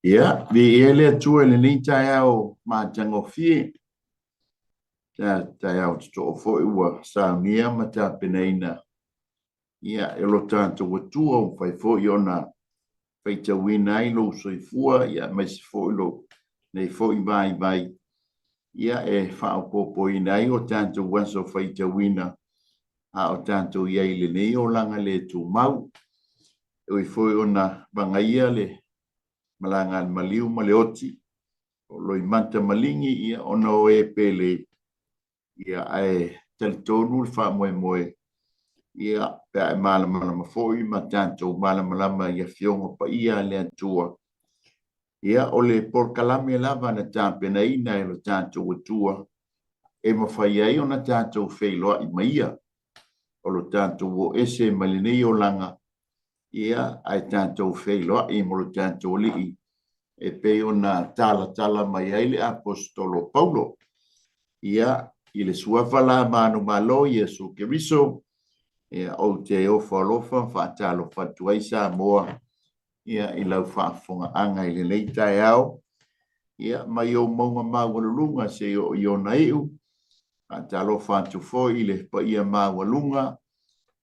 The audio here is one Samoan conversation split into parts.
Ia, viia le Atua i lenei taeao matagofie, taeao totoo foi ua saunia ma tapenaina ia e lo tatou Atua ua mafai foi ona faitauina ai lou soifua ia aemaise foi lou nei foi vaivai ia e faaopoopoina ai o tatou aso faitauina a o tatou i ai i lenei olaga le tumau. E ui foi ona vagaia le malaga a le maliu ma le oti, o loimata maligi ia ona o e pele, ia ae talitonu le faamoemoe, ia pe a e malamalama foi ma tatou malamalama i Afioga Paia a le Atua, ia o le polokalame lava na tapenaina e lo tatou Atua e mafai ai ona tatou feiloai ma Ia. O lo tatou o ese mai lenei olaga, ia, ae tatou feiloai ma lo tatou Alii e pei ona talatala mai ai le Aposetolo o Paulo. Ia, i le suafa la manumalo Iesu Keriso, ia, ou te ofo alofa ma faatalofa atu ai Samoa ia, i lau faafofogaaga i lenei taeao, ia, mai ou mauga maualuluga seia oo i ona iu. Faatalofa atu foi i le paia maualuga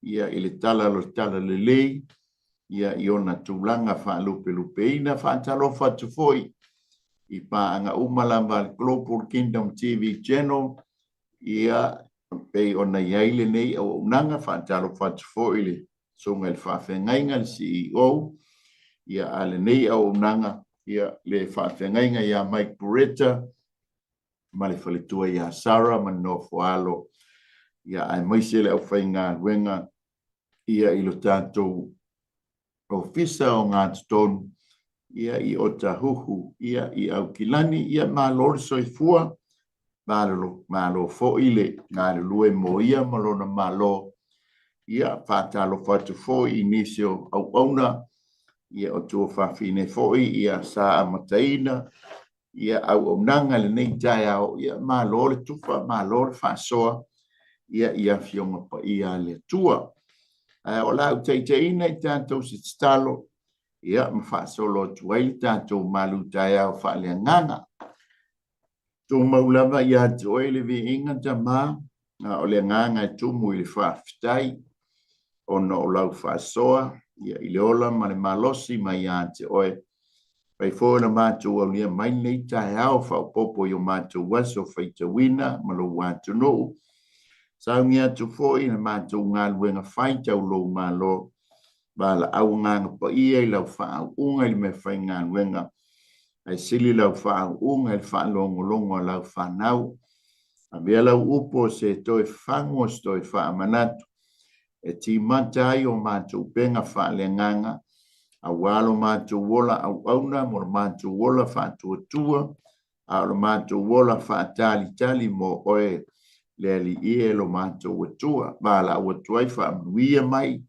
ia i le tala o le Talalelei ia i ona tulaga faalupelupeina. Faatalofa atu foi i paaga uma lava a le Global Kingdom TV Channel ia pei ona i ai lenei auaunaga. Faatalofa atu foi i le Susuga i le Faafeagaiga, le CEO ia a lenei auaunaga ia le Faafeagaiga ia Mike Buretta ma le faletua ia Sarah ma le nofoalo, ia aemaise le aufaigaluega ia i lo tatou ofisa o Gatotonu ia i Otahuhu ia i Aukilani. Ia malo le soifua, malo, malo foi le galulue mo ia ma lona malo. Ia faatalofa atu foi i nisi o auauna ia o tuafafine foi ia sa amataina ia auaunaga i lenei taeao, ia malo le tufa, malo le faasoa ia i Afioga Paia a le Atua. Ae o le a ou taitaiina i tatou se tatalo ia ma faasolo atu ai le tatou malu taeao faaleagaga. Tumau lava ia te oe le viiga Tama, a o le agaga e tumu i le faafetai ona o lau faasoa ia i le ola ma le malosi mai ia te oe. Fai foi ona matou aulia mai lenei taeao faaopoopo i o matou aso faitauina ma lou atunuu. Sauni atu foi i le matou galuega fai tau lou Malo. Valaau agaga paia i lau faauuga i le meafaigaluega, ae sili lau faauuga i le faalogologo a lau fanau. Avea lau upu o se toe fagu o se toe faamanatu e timata ai o matou upega faaleagaga, aua lo matou ola auauna mo lo matou ola faatuatua, a o lo matou ola faatalitali mo oe le Alii e lo matou Atua. Valaau atu ai faamanuia mai le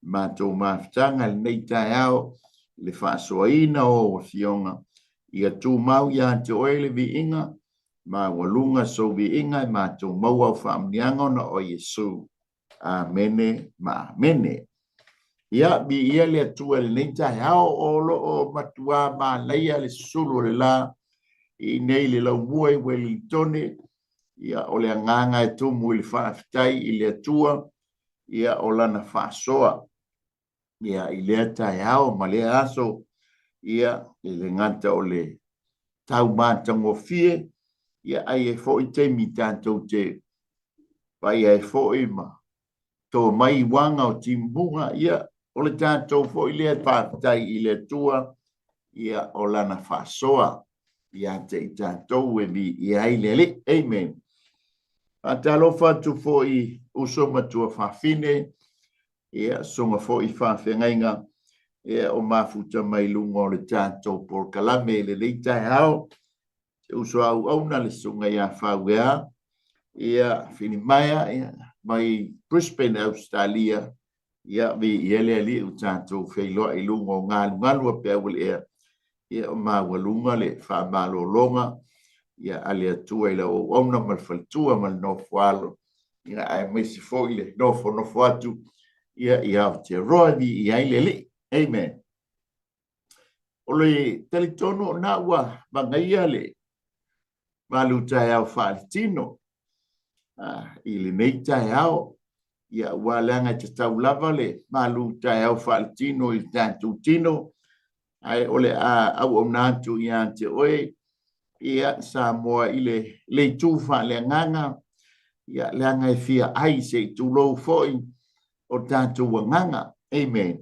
matou mafutaga i lenei taeao i le faasoaina o ou afioga, ia tumau ia te oe le viiga maualuga sou viiga e matou maua au faamanuiaga ona o Iesu. Amene ma amene. Ia, viia le Atua i lenei taeao, o lo o matuā manaia le susulu o le la i inei i le laumua i Welingtone. Ia, o le agaga e tumu i le faafetai i le Atua, ia, o lana faasoa. Ia, i lea taeao ma lea aso, ia, e le gata o le tau matagofie, ia, ae i ai foi taimi tatou te vaai ai foi ma to mai uaga o timuga, ia, o le tatou foi lea faafetai i le Atua, ia, o lana faasoa ia te i tatou e viia ai le Alii. Amen. Faatalofa atu foi uso ma tuafafine, ia, susuga foi i faafeagaiga, ia, o mafuta mai luga o le tatou polokalame i lenei taeao. Se uso a auauna le susuga ia Fauea, ia, Filimaea, ia, mai Brisbane, Australia, ia, viia le Alii ua tatou feiloai i luga o galugalu a peau o le ea, ia, o maualuga le faamalologa, ia, a le Atua i lau auauna ma le faletua ma le nofoalo, ia, aemaise foi le nofonofo atu, ia, i Aotearoa, viia ai le Alii. Amen. O le talitonu o na ua vagaia le malutaeao faaletino i lenei taeao, ia aua leaga e tatau lava le malutaeao faaletino i le tatou tino, ae o le a auauna atu ia te oe, ia Samoa i le itu faaleagaga, ia leaga e fia ai se i tulou foi o tatou agaga. Amen.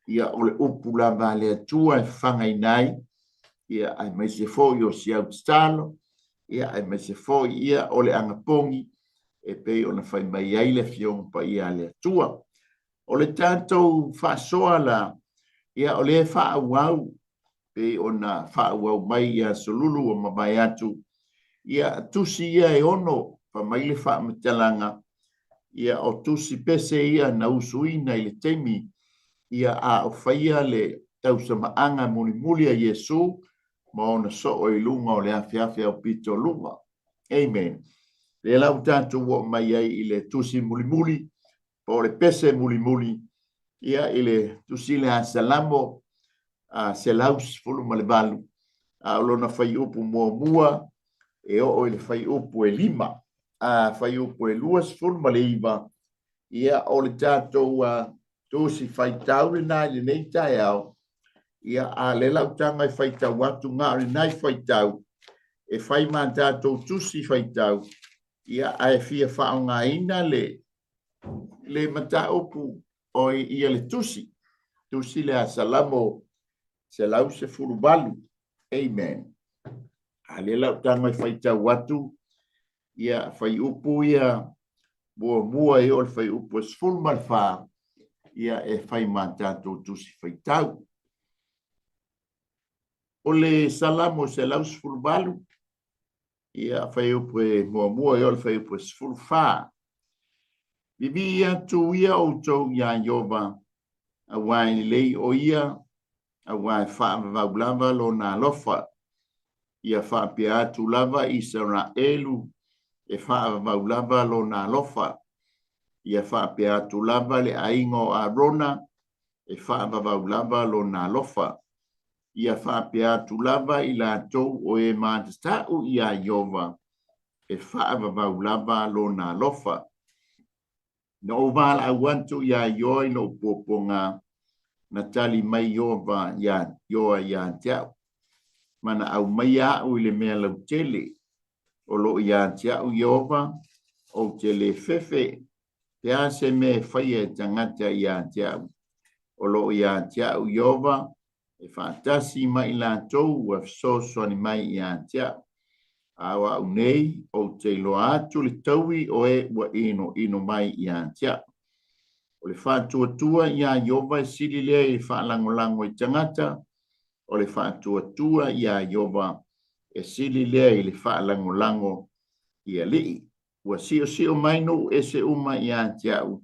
Ia o le upu lava a le Atua e fafagaina ai, ia aemaise foi o si au tatalo, ia aemaise foi ia o le anapogi e pei ona fai mai ai le Afioga Paia a le Atua. O le tatou faasoa la, ia o lea e faaauau pei ona faaauau mai i Aso Lulu ua mavae atu, ia tusi ia e ono, fai mai le faamatalaga, ia o tusi pese ia na usuina i le taimi ia a o faia le tausamaaga mulimuli a Iesu ma ona soo i luga o le afeafe aupito luga. Amen. Lea la ua tatou oo mai ai i le tusi mulimuli, po o le pese mulimuli, ia i le tusi lea a Salamo 118, a o lona fuaiupu muamua e oo i le fuaiupu e 5, a fuaiupu e 29, ia o le tatou tusi faitau lena i lenei taeao, ia a lea la ua taga e faitau atu na o lenai faitau e fai ma tatou tusi faitau, ia ae fia faaaogaina le mataupu o ia le tusi, tusi lea a Salamo 118. Amen. A lea la ua tago e faitau atu ia fuaiupu ia muamua e oo i le fuaiupu e 14, ia e fai ma tatou tusi faitau. O le Salamo 118, ia fuaiupu e muamua e oo i le fuaiupu e 14. Vivii atu ia outou iā Ieova, aua e lelei o ia, aua e faavavau lava lona alofa. Ia faapea atu lava Isaraelu, e faavavau lava lona alofa. Ia faapea atu lava le aiga o Arona, e faavavau lava lona alofa. Ia faapea atu lava i latou o e matatau iā Ieova, e faavavau lava lona alofa. Na ou valaau atu iā Ioa i lou puapuaga, na tali mai Ioava iā Ioa ia te au, ma na aumaia aʻu i le mea lautele. O lo o ia te aʻu Ieova, ou te lē fefe, pe a se mea e faia e tagata ia te aʻu. O lo o ia te aʻu Ieova, e faatasi ma i latou ua fesoasoani mai ia te aʻu. A o aʻu nei, ou te iloa atu le taui o e ua inoino mai ia te aʻu. O le faatuatua iā Ieova e sili lea i le faalagolago i tagata, o le faatuatua iā Ieova e sili lea i le faalagolago i alii. Ua siosio mai nuu ese uma ia te aʻu,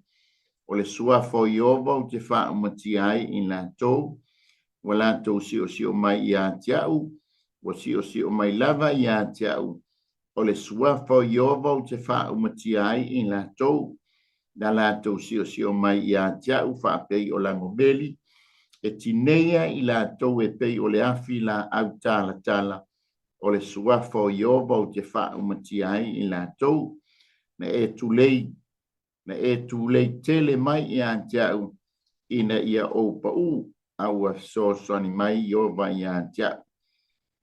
o le suafa o Ieova ou te faaumatia ai i latou, ua latou siosio mai ia te aʻu, ua siosio mai lava ia te aʻu, o le suafa o Ieova ou te faaumatia ai i latou, na latou siosio mai ia te aʻu faapei o lagomeli, e tineia i latou e pei o le afi laau talatala, o le suafa o Ieova ou te faaumatia ai i latou, na e tulei, na e tulei tele mai ia te aʻu, ina ia ou paʻū, a ua fesoasoani mai Ieova ia te aʻu.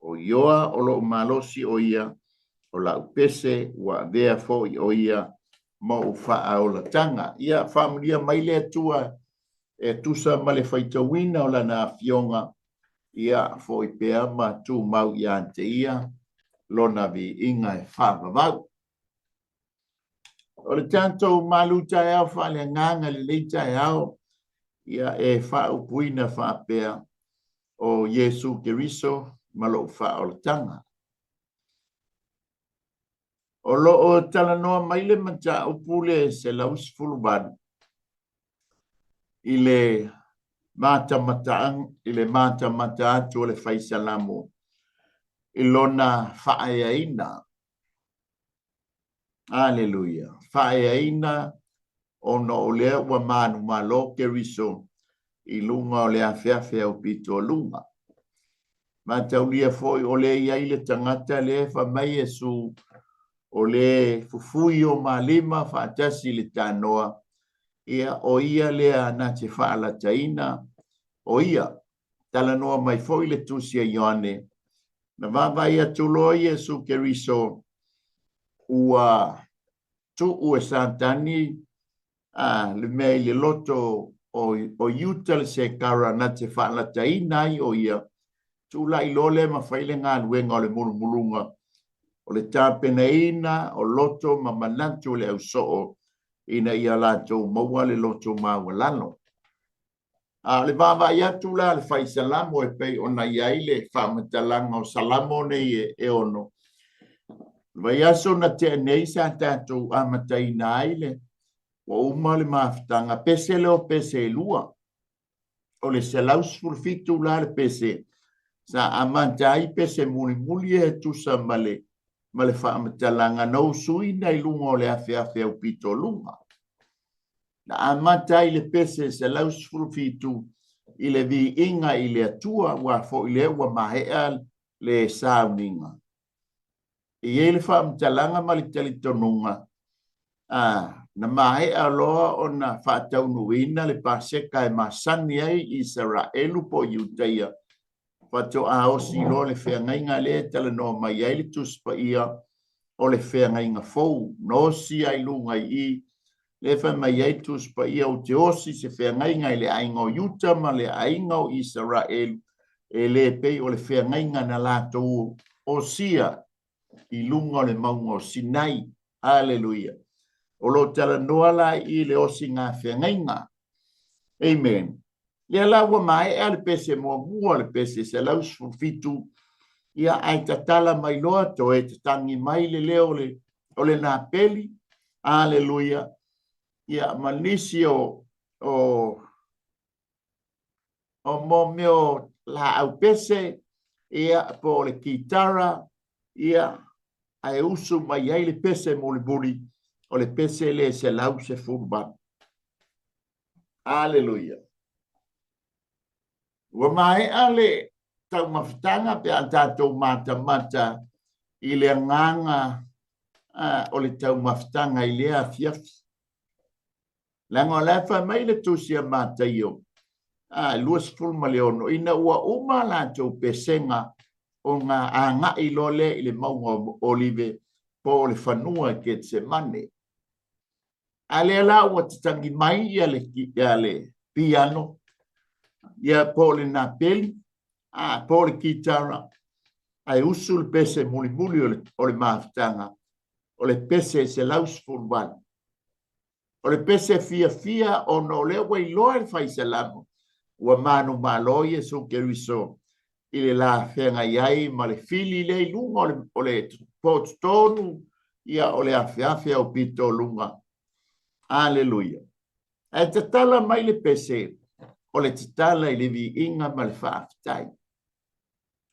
ʻO Ioa o loʻu malosi ʻo ia, ʻo laʻu pese ua avea foi ʻo ia ma oʻu faaolataga. Ia faamanuia mai le Atua e tusa ma le faitauina o Lana Afioga, ia foi pea ma tumau ia te ia Lona viiga e faavavau. O le tatou malu taeao faaleagaga i lenei taeao, ia e faaupuina faapea, o Iesu Keriso ma lou faaolataga. O lo o talanoa mai le mataupu le 118 i le matamata atu o le Fai Salamo i lona faaeaina. Aleluia! Faaeaina ona o lea ua manumalo Keriso i luga o le afeafe aupito luga. Mataulia foi o lea e i ai le tagata lea e fai mai Iesu o le fufui o malima faatasi i le tanoa, ia o ia lea na te faalataina o ia. Talanoa mai foi le tusi a Ioane, na vaavaai atu loa Iesu Keriso ua tuu e Satani a le mea i le loto o Iuta le Sekara na te faalataina ai o ia, tulai loa lea ma fai le galuega o le mulumuluga, o le tapenaina o loto ma manatu o le ausoo ina ia latou maua le loto maualalo. A o le vaavaai atu la a le fai Salamo e pei ona i ai le faamatalaga o Salamo nei e ono, le vaiaso na tea nei sa tatou amataina ai le ua uma le mafutaga pese lea o pese e lua. O le 117 la le pese sa amata ai pese mulimuli e tusa ma le ma le faamatalaga na usuina i luga o le afeafe aupito luga. Na amata ai le pese 117 i le viiga i le Atua, aua foi lea ua maea le sauniga. E i ai le faamatalaga ma le talitonuga, a, na maea loa ona faataunuuina le Paseka e masani ai Isaraelu po o Iutaia, faatoa osi loa le feagaiga lea e talanoa mai ai le Tusi Paia o le feagaiga fou, na osi ai luga i i, lea e fai mai ai le Tusi Paia, ou te osi se feagaiga i le aiga o Iuta ma le aiga o Isaraelu, e le pei o le feagaiga na latou osia i luga o le mauga o Sinai. Aleluia. O lo o talanoa la i le osiga feagaiga. Amen. Lea la ua maea le pese muamua, le pese 117, ia ae tatala mai loa, toe tatagi mai le leo o le, o le napeli. Aleluia. Ia ma nisi o, o o mo mea o laau pese, ia, po o le kitara, ia, ae usu mai ai le pese mulimuli, o le pese le 118. Aleluia. Ua maea le taumafataga pe a tatou matamata i le agaga o le taumafataga i lea afiafi. Leaga o la e fai mai le tusi a Mataio 26, ina ua uma a latou pesega ona agai loa lea i le mauga o Olive po o le fanua i Ketsemane. A lea la ua tatagi mai ia le, ia le piano, ia po o le napeli, a po o le kitara, ae usu le pese mulimuli o le, o le mafutaga, o le pese 118. O le pese fiafia ona o lea ua iloa e le fai Salamo ua manumalo Iesu Keriso i le la feagai ai ma le fili lea i luga o le, o le poototonu ia o le afeafe au pito luga. Aleluia. Ae tatala mai le pese o le tatala i le viiga ma le faafetai.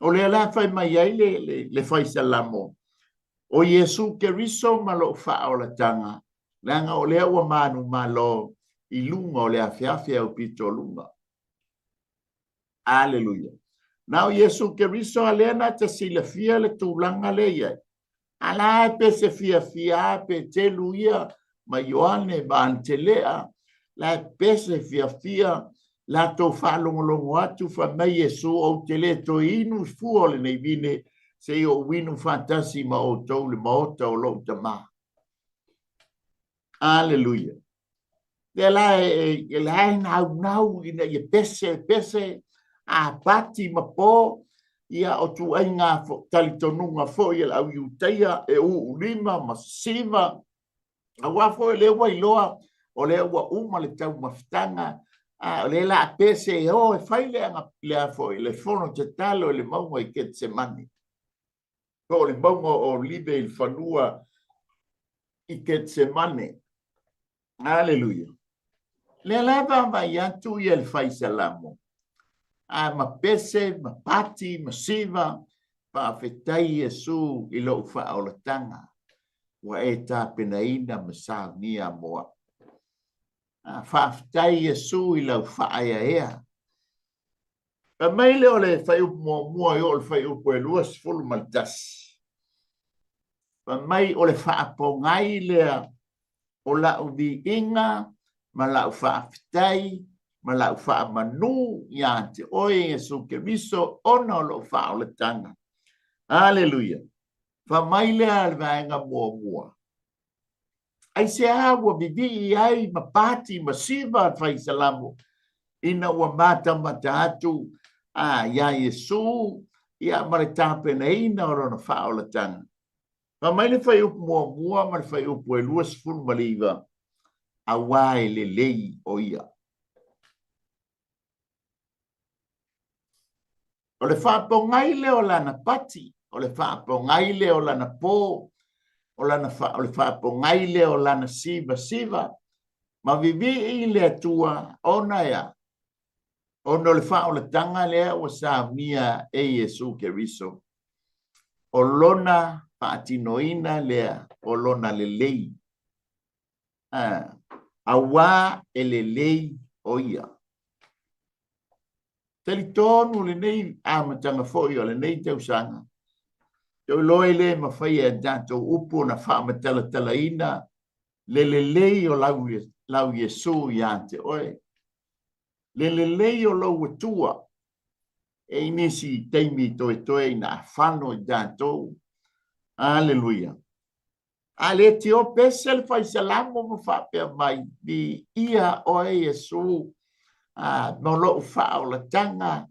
O lea la fai mai ai le, le, le fai Salamo, o Iesu Keriso ma lou faaolataga, leaga o lea ua manumalo i luga o le afeafe au pito luga. Aleluia. Na o Iesu Keriso a lea na te silafia le tulaga lea i ai. A la e pe se fiafia a Petelu ia ma Ioane ma Antelea, la e pe se fiafia latou faalogologo atu fai mai Iesu, ou te le toe inu i fua o lenei vine, seia ou inu faatasi ma outou i le maota o lou Tama. Aleluia. Lea la e, e, la e naunau ina ia pese, pese, a pati ma po, ia o tuaiga talitonuga foi a le au Iutaia e uulima ma sisiva, aua foi o lea ua iloa o lea ua uma le taumafataga, a o lea la a pese e o e fai le aga lea foi le fono tatalo i le mauga i Ketsemane. Po o le mauga o Olive i le fanua i Ketsemane. Aleluia. Lea la vaavaai atu ia le fai Salamo, a ma pese, ma pati, ma siva, faafetai Iesu i lou faaolataga, ua e tapenaina ma saunia mo au. A, faafetai Iesu i lau faaeaea. Fai mai lea o le fuaiupu muamua e oo i le fuaiupu e 21. Fai mai o le faapogai lea o lau viiga ma lau faafetai ma lau faamanu ia te oe Iesu Keriso ona o lou faaolataga. Aleluia! Fai mai lea le vaega muamua, Aisea ua vivii ai ma pati ma siva le fai Salamo ina ua matamata atu a iā Iesu ia ma le tapenaina o lona faaolataga? Fai mai le fuaiupu muamua ma le fuaiupu e 29, Auā e lelei o ia. O le faapogai lea o lana pati, o le faapogai lea o lana pō, o lana fa, o le faapogai lea o lana sivasiva, ma vivii i le Atua ona e a? Ona o le faaolataga lea ua saunia e Iesu Keriso, o lona faatinoina lea o lona lelei, auā e lelei o ia. Talitonu lenei amataga foi o lenei tausaga, toe e le mafai e tatou upu ona faamatalatalaina le lelei o lau, lau Iesu ia te oe, le lelei o lou Atua. E i nisi taimi toetoe ina afano i tatou. Aleluia. A le tio pese le fai Salamo ma faapea mai, Viia oe Iesu, a, mo lou faaolataga,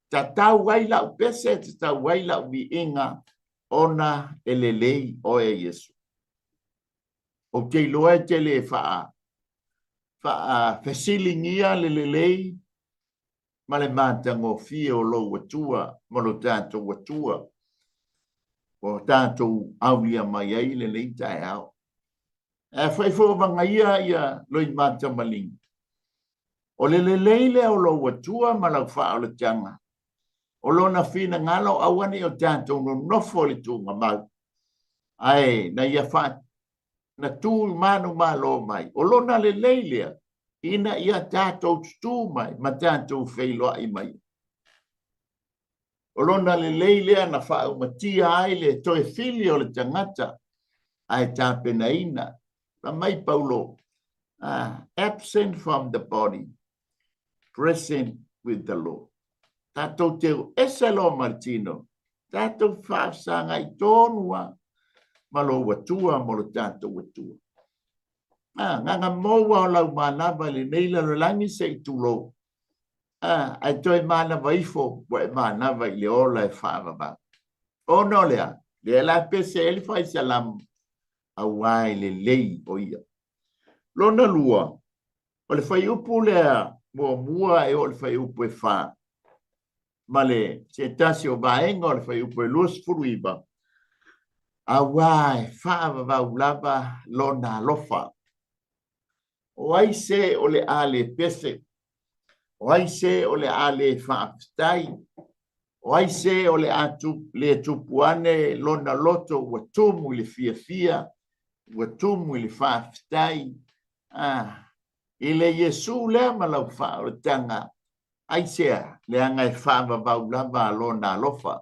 tatau ai lau pese, tatau ai lau viiga, ona e lelei oe Iesu. Ou te iloa e te le faa, faafesiligia le lelei ma le matagofie o lou Atua ma lo tatou Atua ua tatou aulia mai ai lenei taeao. Ae fai foi o vagaia ia loimatamaligi. O le lelei lea o lou Atua ma lau faaolataga, o lona finagalo aua ne i o tatou nonofo i le tuugamau, ae na ia faa na tu manumalo mai. O lona lelei lea, ina ia tatou tutū mai ma tatou feiloai mai. O lona lelei lea na faaumatia ai le toe fili o le tagata ae tapenaina. Fai mai Paulo, absent from the body, present with the Lord. Tatou te ese loa ma le tino, tatou faafesagai tonu lava ma lou Atua ma lo tatou Atua. Ah, gaga moua o lau manava i lenei lalolagi se i tulou. Ah, ae toe manava ifo ua e manava i le ola e faavavau. Ona o lea, lea la pese ai le fai Salamo, auā e lelei o ia. Lona lua, o le fuaiupu lea muamua e oo i le fuaiupu e 4, ma le se tasi o vaega o le fuaiupu e 29, auā e faavavau lava lona alofa. O ai se o le a le pese? O ai se o le a le faafetai? O ai se o le a le tupu ane lona loto ua tumu i le fiafia, ua tumu i le faafetai? Ah, i le Iesu lea ma lau faaolataga, aisea, leaga e faavavau lava lona alofa.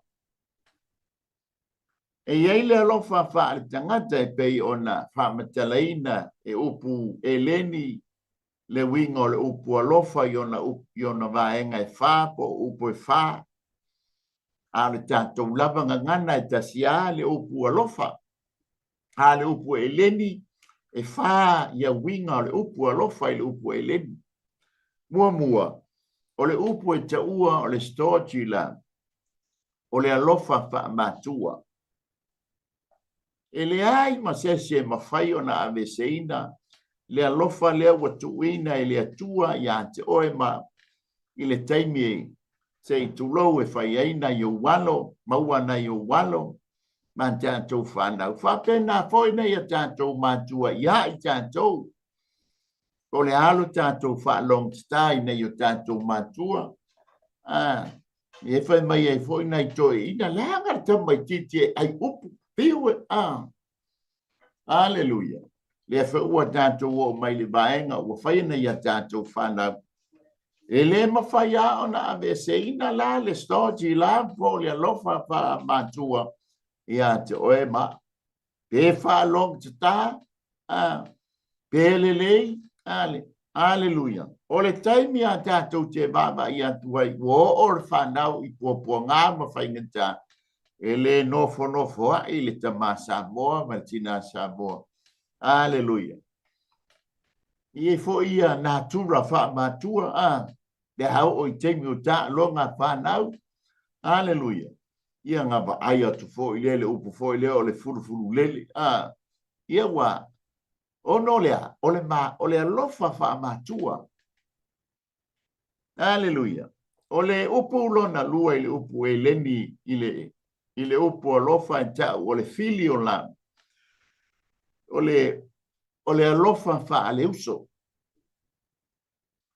E i ai le alofa faaletagata e pei ona faamatalaina e upu Eleni le uiga o le upu alofa i ona, i ona vaega e fā po o upu e fā. A o le tatou lava gagana e tasi lava le upu alofa. A le upu Eleni, e fā ia uiga o le upu alofa i le upu Eleni. Muamua, o le upu e taua o le storge love, o le alofa faamatua. E leai ma se isi e mafai ona aveeseina le alofa lea ua tuuina e le Atua ia te oe ma i le taimi se i tulou e fai ai nai ou alo, maua nai ou alo ma tatou fanau. Faapena foi nai a tatou matua ia i tatou. Po o le a lo tatou faalogotatā i nai o tatou matua. Ah, e fai mai ai foi nai toeaiina, leaga le tamaitiiti e ai upu, fiu e, ah. Aleluia. Lea foi ua tatou oo mai le vaega ua fai nei a tatou fanau. E le mafai lava ona aveeseina la le storge love po o le alofa faamatua ia te oe ma au. Pe faalogotata, a, pe lelei, ale, aleluia. O le taimi a tatou te vaavaai atu ai, ua oo le fanau i puapuaga ma faigata, e le nofonofoa'i le tamā Samoa ma le tinā Samoa. Aleluia. E i ai foi ia natura faamatua, a, pe a oo i taimi o taaloga fanau. Aleluia. Ia na vaai atu foi lea le upu foi lea o le fulufululele. A, ia ua ono o le a? O le, ma, o le alofa faamatua. Aleluia. O le upu lona lua i le upu eleni i le, i le upu alofa e ta'u o le fili o la. O le, o le alofa faaleuso.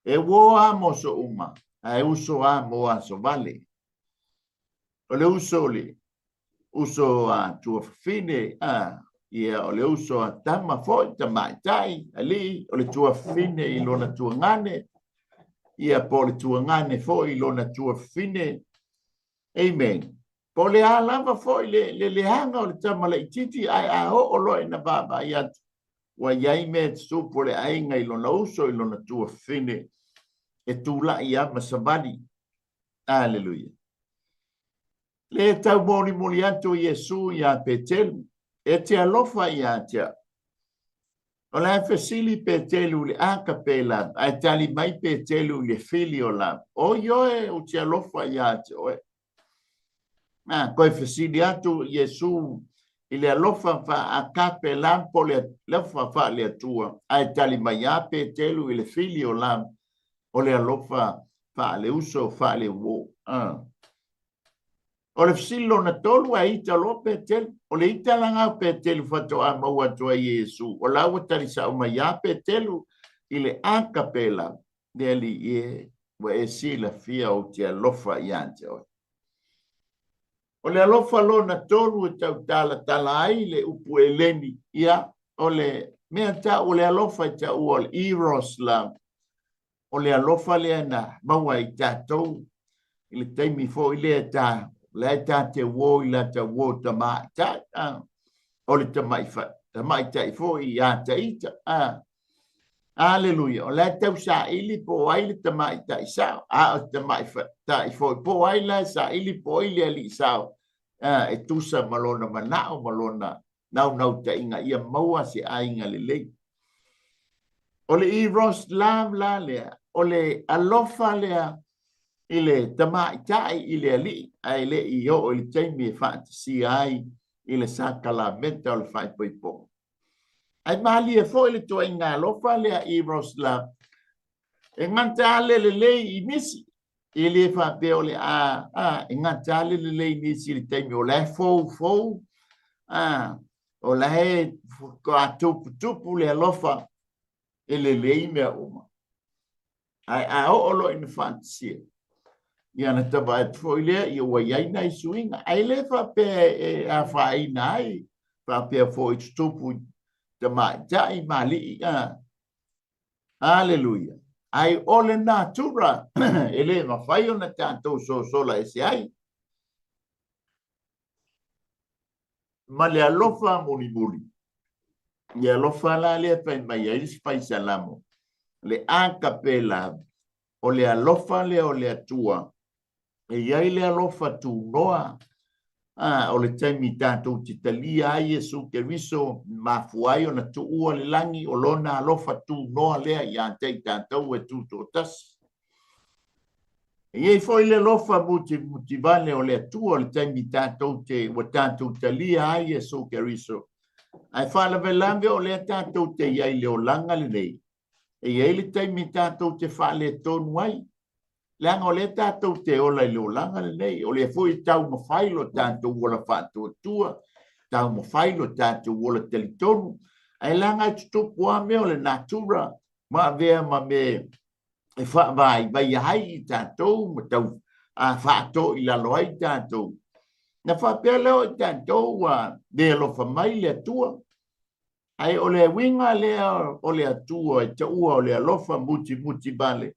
E uō a mo aso uma, ae uso a mo aso vale. O le uso o le uso a tuafafine, a, ia, o le uso a tama foi, tamaitai, alii, o le tuafafine i lona tuagane, ia, po o le tuagane foi i lona tuafafine. Amen. Po o le a lava foi le, le leaga o le tama laitiiti, ae a oo loa ina vaavaai atu, ua i ai mea e tutupu o le aiga i lona uso, i lona tuafafine, e tulai lava ma savali. Aleluia. Le taumolimoli atu o Iesu iā Petelu, E te alofa ia te au. O le a fesili Petelu i le agape love, ae tali mai Petelu i le filio love. O ioe, ou te alofa ia te oe. A, koe fesili atu Iesu i le alofa faa-agape love po o le alofa faale-Atua, ae tali mai a Petelu i le filio love, o le alofa faale-uso, faale-uo. A. O le fesili lona tolu, ae ita loa Petelu. O le ita la lena o Petelu faatoa maua atu ai e Iesu, o la ua tali sao mai ia Petelu i le agape love, Le Alii e, ua e silafia ou te alofa ia te oe. O le alofa lona tolu e tautalatala ai le upu eleni, ia, o le mea tau o le alofa e taua o le eros love, o le alofa lea na maua e i tatou i le taimi foi lea ta la e ta te uō i lata uō tamaitai, a, o le tamaitai foi ia ta ita, a. Aleluia. O la e tau saili po o ai le tamaitai sao, a o le tamaitai foi po o ai la e saili po o ai le alii sao, a, e tusa ma lona manao ma lona naunautaiga ia maua se aiga lelei. O le eros love la lea, o le alofa lea i le tamaitai i le alii, ae le i oo i le taimi e faatasia ai i le sakalameta o le faaipoipoga. Ae malie foi le tuaiga alofa lea eros love, e gata le lelei i nisi, e le faapea o le a, a, e gata le lelei i nisi i le taimi o la e foufou, a, o la e faatoa tuputupu le alofa, e lelei mea uma. Ae a oo loa ina faatasia, ia ona tavae atu foi lea, ia ua i ai nai suiga. Ae le faapea e afaina ai, faapea foi tutupu i tamaitai ma alii, a. Aleluia. Ae o le natura e le mafai ona tatou sosola ese ai ma le alofa mulimuli. Le alofa la lea fai mai ai le fai Salamo, le agape love, o le alofa lea o le Atua. E i ai le alofa tunoa, a, o le taimi tatou te talia ai Iesu Keriso, mafua ai ona tuua le lagi, o lona alofa tunoa lea ia te i tatou e tutoatasi. E i ai foi le alofa mutimutivale o le Atua o le taimi tatou te, ua tatou talia ai Iesu Keriso. Ae faalavelave o lea tatou te i ai i le olaga lenei, e i ai le taimi tatou te faaletonu ai, leaga o lea tatou te ola i le olaga lenei, o lea foi e taumafai lo tatou ola faatuatua, taumafai lo tatou ola talitonu, ae leaga e tutupu lava mea o le natura ma avea ma mea e faavaivaia ai i tatou ma tau faatoo i lalo ai tatou. Na faapea lea o i tatou ua le alofa mai le Atua, Ae o le uiga lea o le Atua e taua o le alofa mutimuti vale.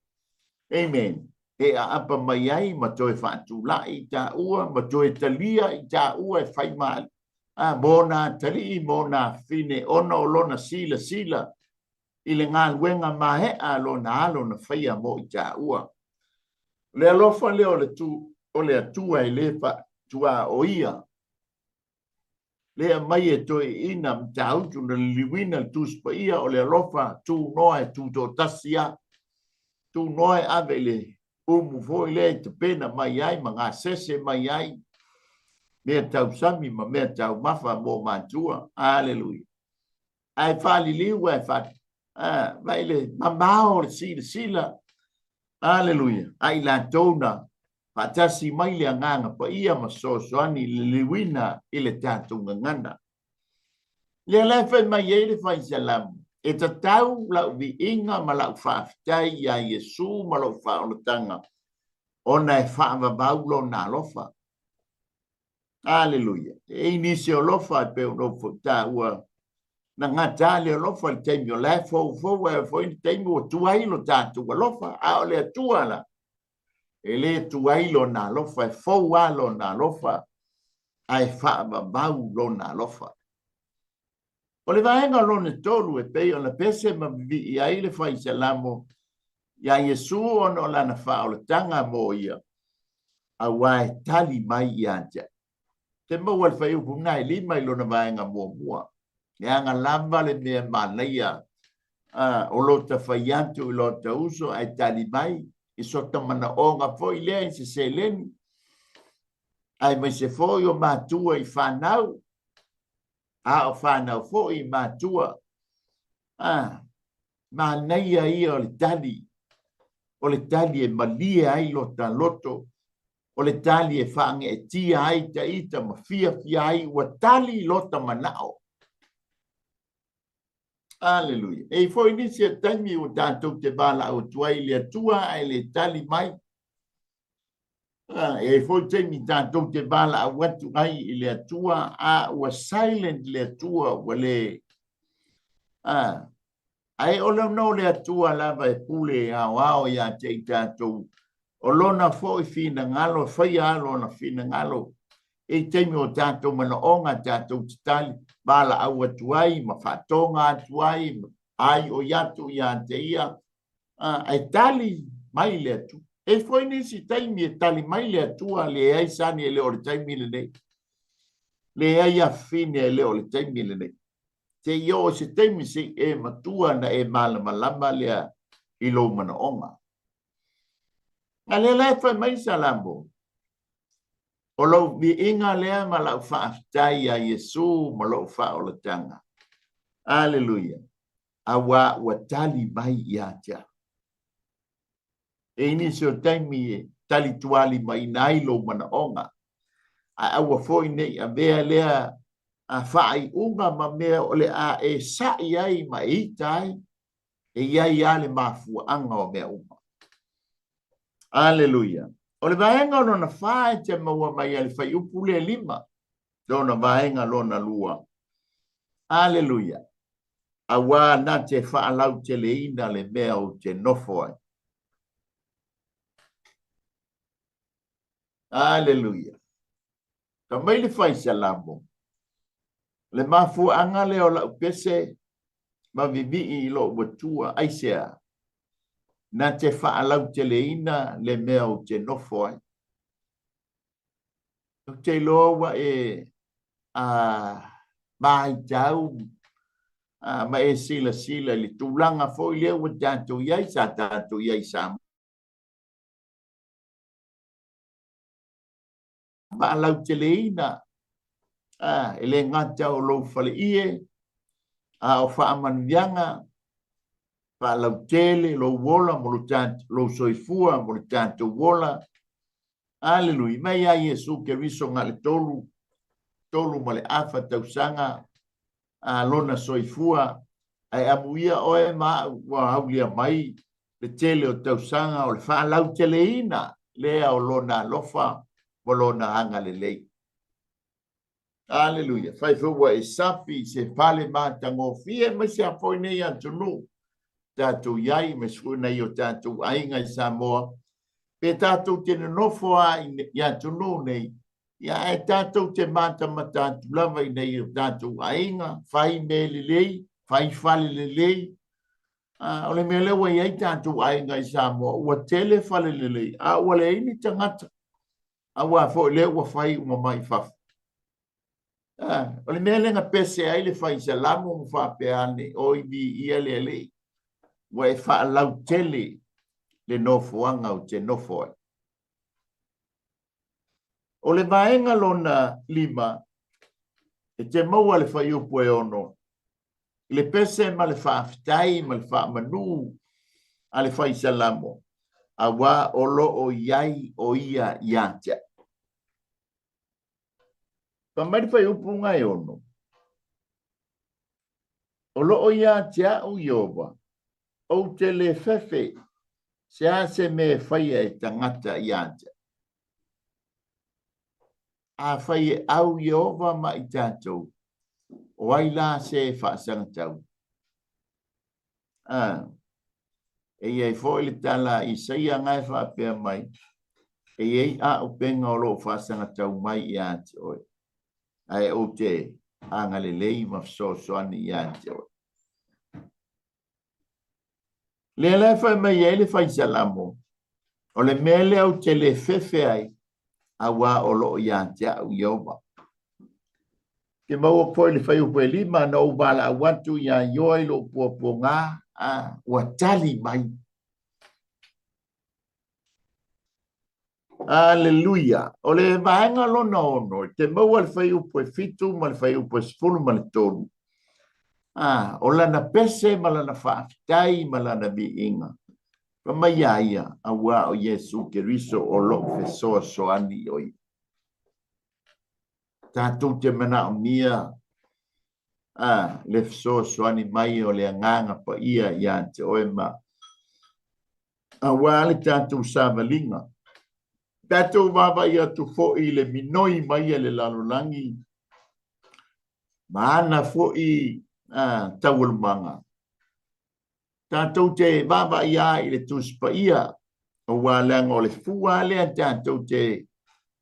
Amen. E aapa mai ai ma toe faatulai i taua ma toe talia i taua e fai ma a mo nā atalii mo nā fine ona o lona silasila i le galuega maea a lona alo na faia mo i taua. O le alofa lea o le tu o le Atua e le faatuaoia lea mai e toeaiina matautu na liliuina le Tusi Paia o le alofa tunoa e tutoatasi a tunoa e ave i le umu foi lea e tapena mai ai ma gasese mai ai mea tausami ma mea taumafa mo matua. Aleluia. Ae faaliliu ae fa vai le mamao o le silasila. Aleluia. A i latou na faatasi mai le Agaga Paia ma fesoasoani i le liliuina i le tatou gagana. Lea la e fai mai ai le Fai Salamo, E tatau lau viiga ma lau faafetai iā Iesu ma lou faaolataga, ona e faavavau lona alofa. Aleluia. E i nisi o alofa e pei ona ou foi taua, na gata le alofa i le taimi o la e foufou, ae foi le taimi ua tuai lo tatou alofa, a o le Atua la, e le tuai lona alofa, e fou lava lona alofa, ae faavavau lona alofa. O le vaega lona tolu e pei ona pese ma vivii ai le Fai Salamo iā Iesu ona o lana faaolataga mo ia, auā e tali mai ia te au. Te maua le fuaiupu lena e 5 i lona vaega muamua. Leaga lava le mea manaia o lota fai atu i lota uso ae tali mai i sota manaoga foi lea i se seleni, aemaise foi o matua i fanau, a o fanau foi i matua. Manaia ia o le tali, o le tali e malie ai lota loto, o le tali e faageetia ai ta ita ma fiafia ai ua tali lota manao. Aleluia. E i foi nisi o taimi ua tatou te valaau atu ai i le Atua ae le tali mai. E i foi taimi tatou te valaau atu ai i le Atua a ua silent le Atua ua le ae o lona o le Atua lava e pule aoao ia te i tatou, o lona foi finagalo, e faia lava lona finagalo i taimi o tatou manaoga, tatou te tali valaau atu ai ma faatoga atu ai ma aioi atu ia te ia, ae tali mai le Atua. E foi nisi taimi e tali mai le Atua, leai sani e le o le taimi lenei, leai afine e le o le taimi lenei. Se i oo se taimi se i e matua na e malamalama lea i lou manaoga. A lea la e fai mai Salamo, o lou viiga lea ma lau faafetai iā Iesu ma lou faaolataga. Aleluia. Auā ua tali mai ia te au. E i nisi o taimi e talitualimaina ai lou manaoga, ae aua foi ne i avea lea a faaiuga ma mea o le a e sa'i ai ma e ita ai, e i ai lava le mafuaaga o mea uma. Aleluia. O le vaega o lona fa e te maua mai a le fuaiupu lea 5, lona vaega lona 2. Aleluia. Auā na te faalauteleina le mea ou te nofo ai. Aleluia. Ka mai le Fai Salamo, le mafuaaga lea o lau pese ma vivii i lou Atua, aisea? Na te faalauteleina le mea ou te nofo ai. Ou te iloa ua e matau ma e silasila i le tulaga foi lea ua tatou i ai, sa tatou i ai i Samoa. Faalauteleina, e le gata o lou faleie, a o faamanuiaga, faalautele lou ola mo lou soifua mo le tatou ola. Aleluia. Mai ia Iesu Keriso na le 3.5 tausaga a lona soifua, ae amuia oe ma au ua aulia mai le tele o tausaga o le faalauteleina lea o lona alofa ma lona agalelei. Aleluia. Fai foi ua e safi i se fale matagofie aemaise a foi nei atunuu. tatou i ai, aemaise foi nai o tatou aiga i Samoa, pe tatou te nonofo lava i atunuu nei, ia ae tatou te matamata atu lava i nai o tatou aiga, fai mea lelei, fai fale lelei. O le mea lea ua i ai tatou aiga i Samoa, ua tele fale lelei, a ua leai ni tagata, aua foi lea ua fai uma mai fafo. O le mea lea na pese ai le fai Salamo ma faapea ane, Oi, viia le Alii, ua e faalautele le nofoaga ou te nofo ai. O le vaega lona 5, e te maua le fuaiupu e 6, i le pese ma le faafetai ma le faamanu a le fai Salamo, auā o lo o i ai o ia ia te au. Fai mai le fuaiupu e 6, O lo o ia te au Ieova, ou te le fefe se a se mea e faia e tagata ia te au. Afai e au Ieova ma i tatou, o ai la se e faasagatau? A, e i ai foi le tala a Isaia na e faapea mai, E i ai auupega o lo o faasagatau mai ia te oe, ae ou te agalelei ma fesoasoani ia te oe. Lea la e fai mai ai le fai Salamo, o le mea lea ou te le fefe ai, auā o lo o ia te au Ieova. Ke maua foi le fuaiupu e 5, na ou valaau atu iā Ioa i lou puapuaga, a ua tali mai. Aleluia! O le vaega lona 6, e te maua le fuaiupu e 7 ma le fuaiupu e 13. A, o lana pese ma lana faafetai ma lana viiga. Fai mai iā ia, auā o Iesu Keriso o lou fesoasoani o ia. Tatou te manaomia a le fesoasoani mai o le Agaga Paia ia te oe ma auā le tatou savaliga. Tatou vaavaai atu foi i le minoi mai a le lalolagi ma ana foi taualumaga. Tatou te vaavaai lava i le Tusi Paia, aua leaga o le fua lea tatou te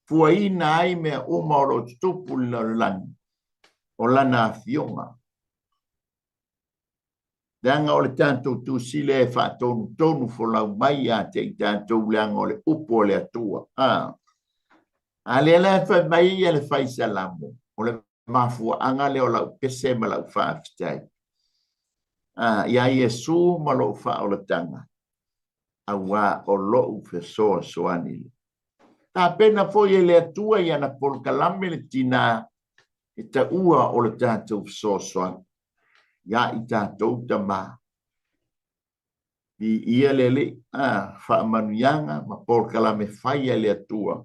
fuaina ai mea uma o lo o tutupu i le lalolagi, o lana afioga. Leaga o le tatou tusi lea e faatonutonu folau mai ia te i tatou leaga o le upu a le Atua. A lea la e fai mai ia le fai Salamo, o le mafuaaga lea o lau pese ma lau faafetai iā Iesu ma lou faaolataga, auā o lou fesoasoani lea. Tapena foi e le Atua i ana polokalame le tinā e taua o le tatou fesoasoani iā i tatou tamā. Viia le Alii, a, faamanuiaga ma polokalame fai a le Atua,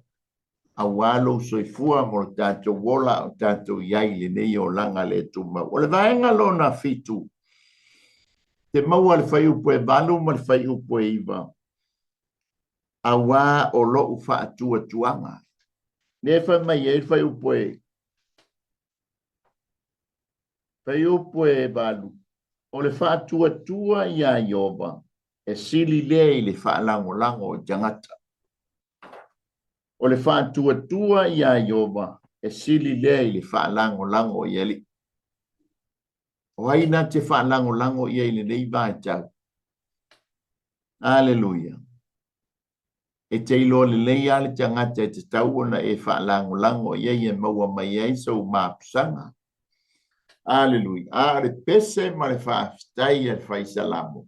auā lou soifua mo le tatou ola a o tatou i ai i lenei olaga le tumau. O le vaega lona 7, te maua le fuaiupu e 8 ma le fuaiupu e 9, auā o lou faatuatuaga. Lea e fai mai ai le fuaiupu e Fuaiupu e 8, O le faatuatua iā Ieova, e sili lea i le faalagolago i tagata. O le faatuatua iā Ieova, e sili lea i le faalagolago i alii. O ai na te faalagolago i ai i lenei vaitau? Aleluia! E te iloa lelei lava le tagata e tatau ona e faalagolago i ai e maua mai ai sou mapusaga. Aleluia. A o le pese ma le faafetai a le fai Salamo,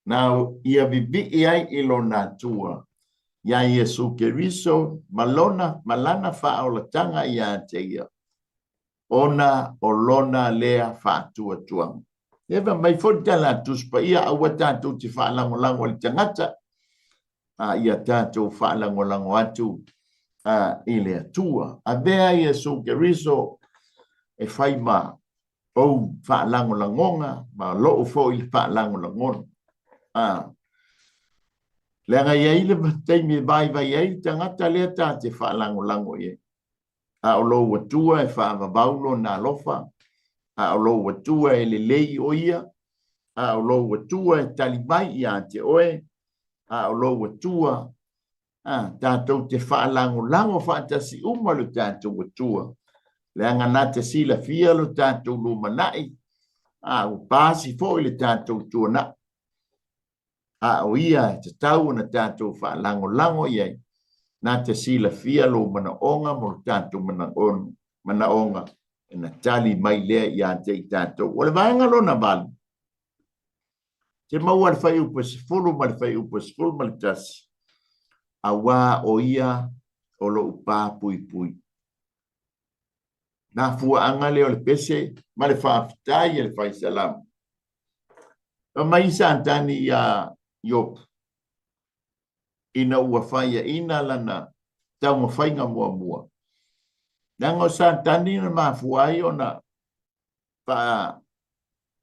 na ia vivii ai i lona Atua, iā Iesu Keriso ma lona, ma lana faaolataga ia te ia, ona o lona lea faatuatuaga. Ia fai mai foi le tala a Tusi Paia, aua tatou te faalagolago i le tagata, a ia tatou faalagolago atu i le Atua. Avea Iesu Keriso e fai ma ou faalagolagoga ma lou foi faalagolagona. Leaga e i ai le taimi e vaivai ai le tagata lea ta te faalagolago i ai. A o lou Atua e faavavau lona alofa, a o lou Atua e lelei o ia, A o lou Atua e tali mai ia te oe, a o lou Atua, a, tatou te faalagolago faatasi uma lo tatou Atua, leaga na te silafia lo tatou lumanai, a ua pasi foi le tatou tuanai. A o ia e tatau ona tatou faalagolago i ai, na te silafia lou manaoga mo lo tatou manaoga, ona tali mai lea ia te i tatou. O le vaega lona 8, te maua le fuaiupu 10 ma le fuaiupu 11, auā o ia o lou pa puipui. Na fuaanga lea o le pese ma le faafetai a le fai salamo. Fai mai Satani iā Iopu, ina ua faiaina lana taumafaiga muamua. Leaga o Satani na mafua ai ona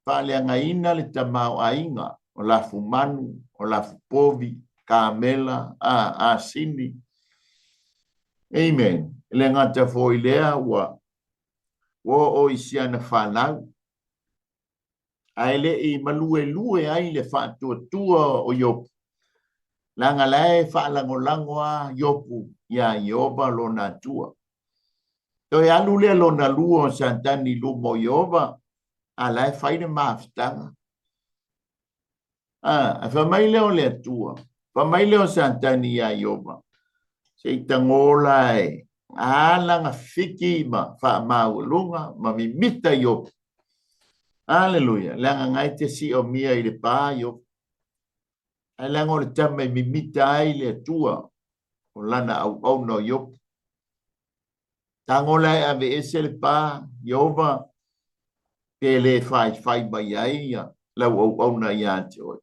faaleagaina le tamaoaiga o lafumanu, o lafupovi, kamela, a, asini. Amen. E le gata foi lea ua oo i si ana fanau, ae le i maluelue ai le faatuatua o Iopu, leaga la e faalagolago a Iopu iā Ieova lona Atua. Toe alu lea lona lua o Satani i luma o Ieova, a la e fai le mafutaga. A, fai mai lea o le Atua, fai mai lea o Satani iā Ieova, se i tagō la e alaga fiki ma faamaualuga ma mimita Iopu. Aleluia, leaga na e te siomia i le pā Iopu. Ae leaga o le tama e mimita ai le Atua o lana auauna o Iopu. Tago la e aveese le pā, Ieova, pe le faifai mai ai lau auauna ia te oe.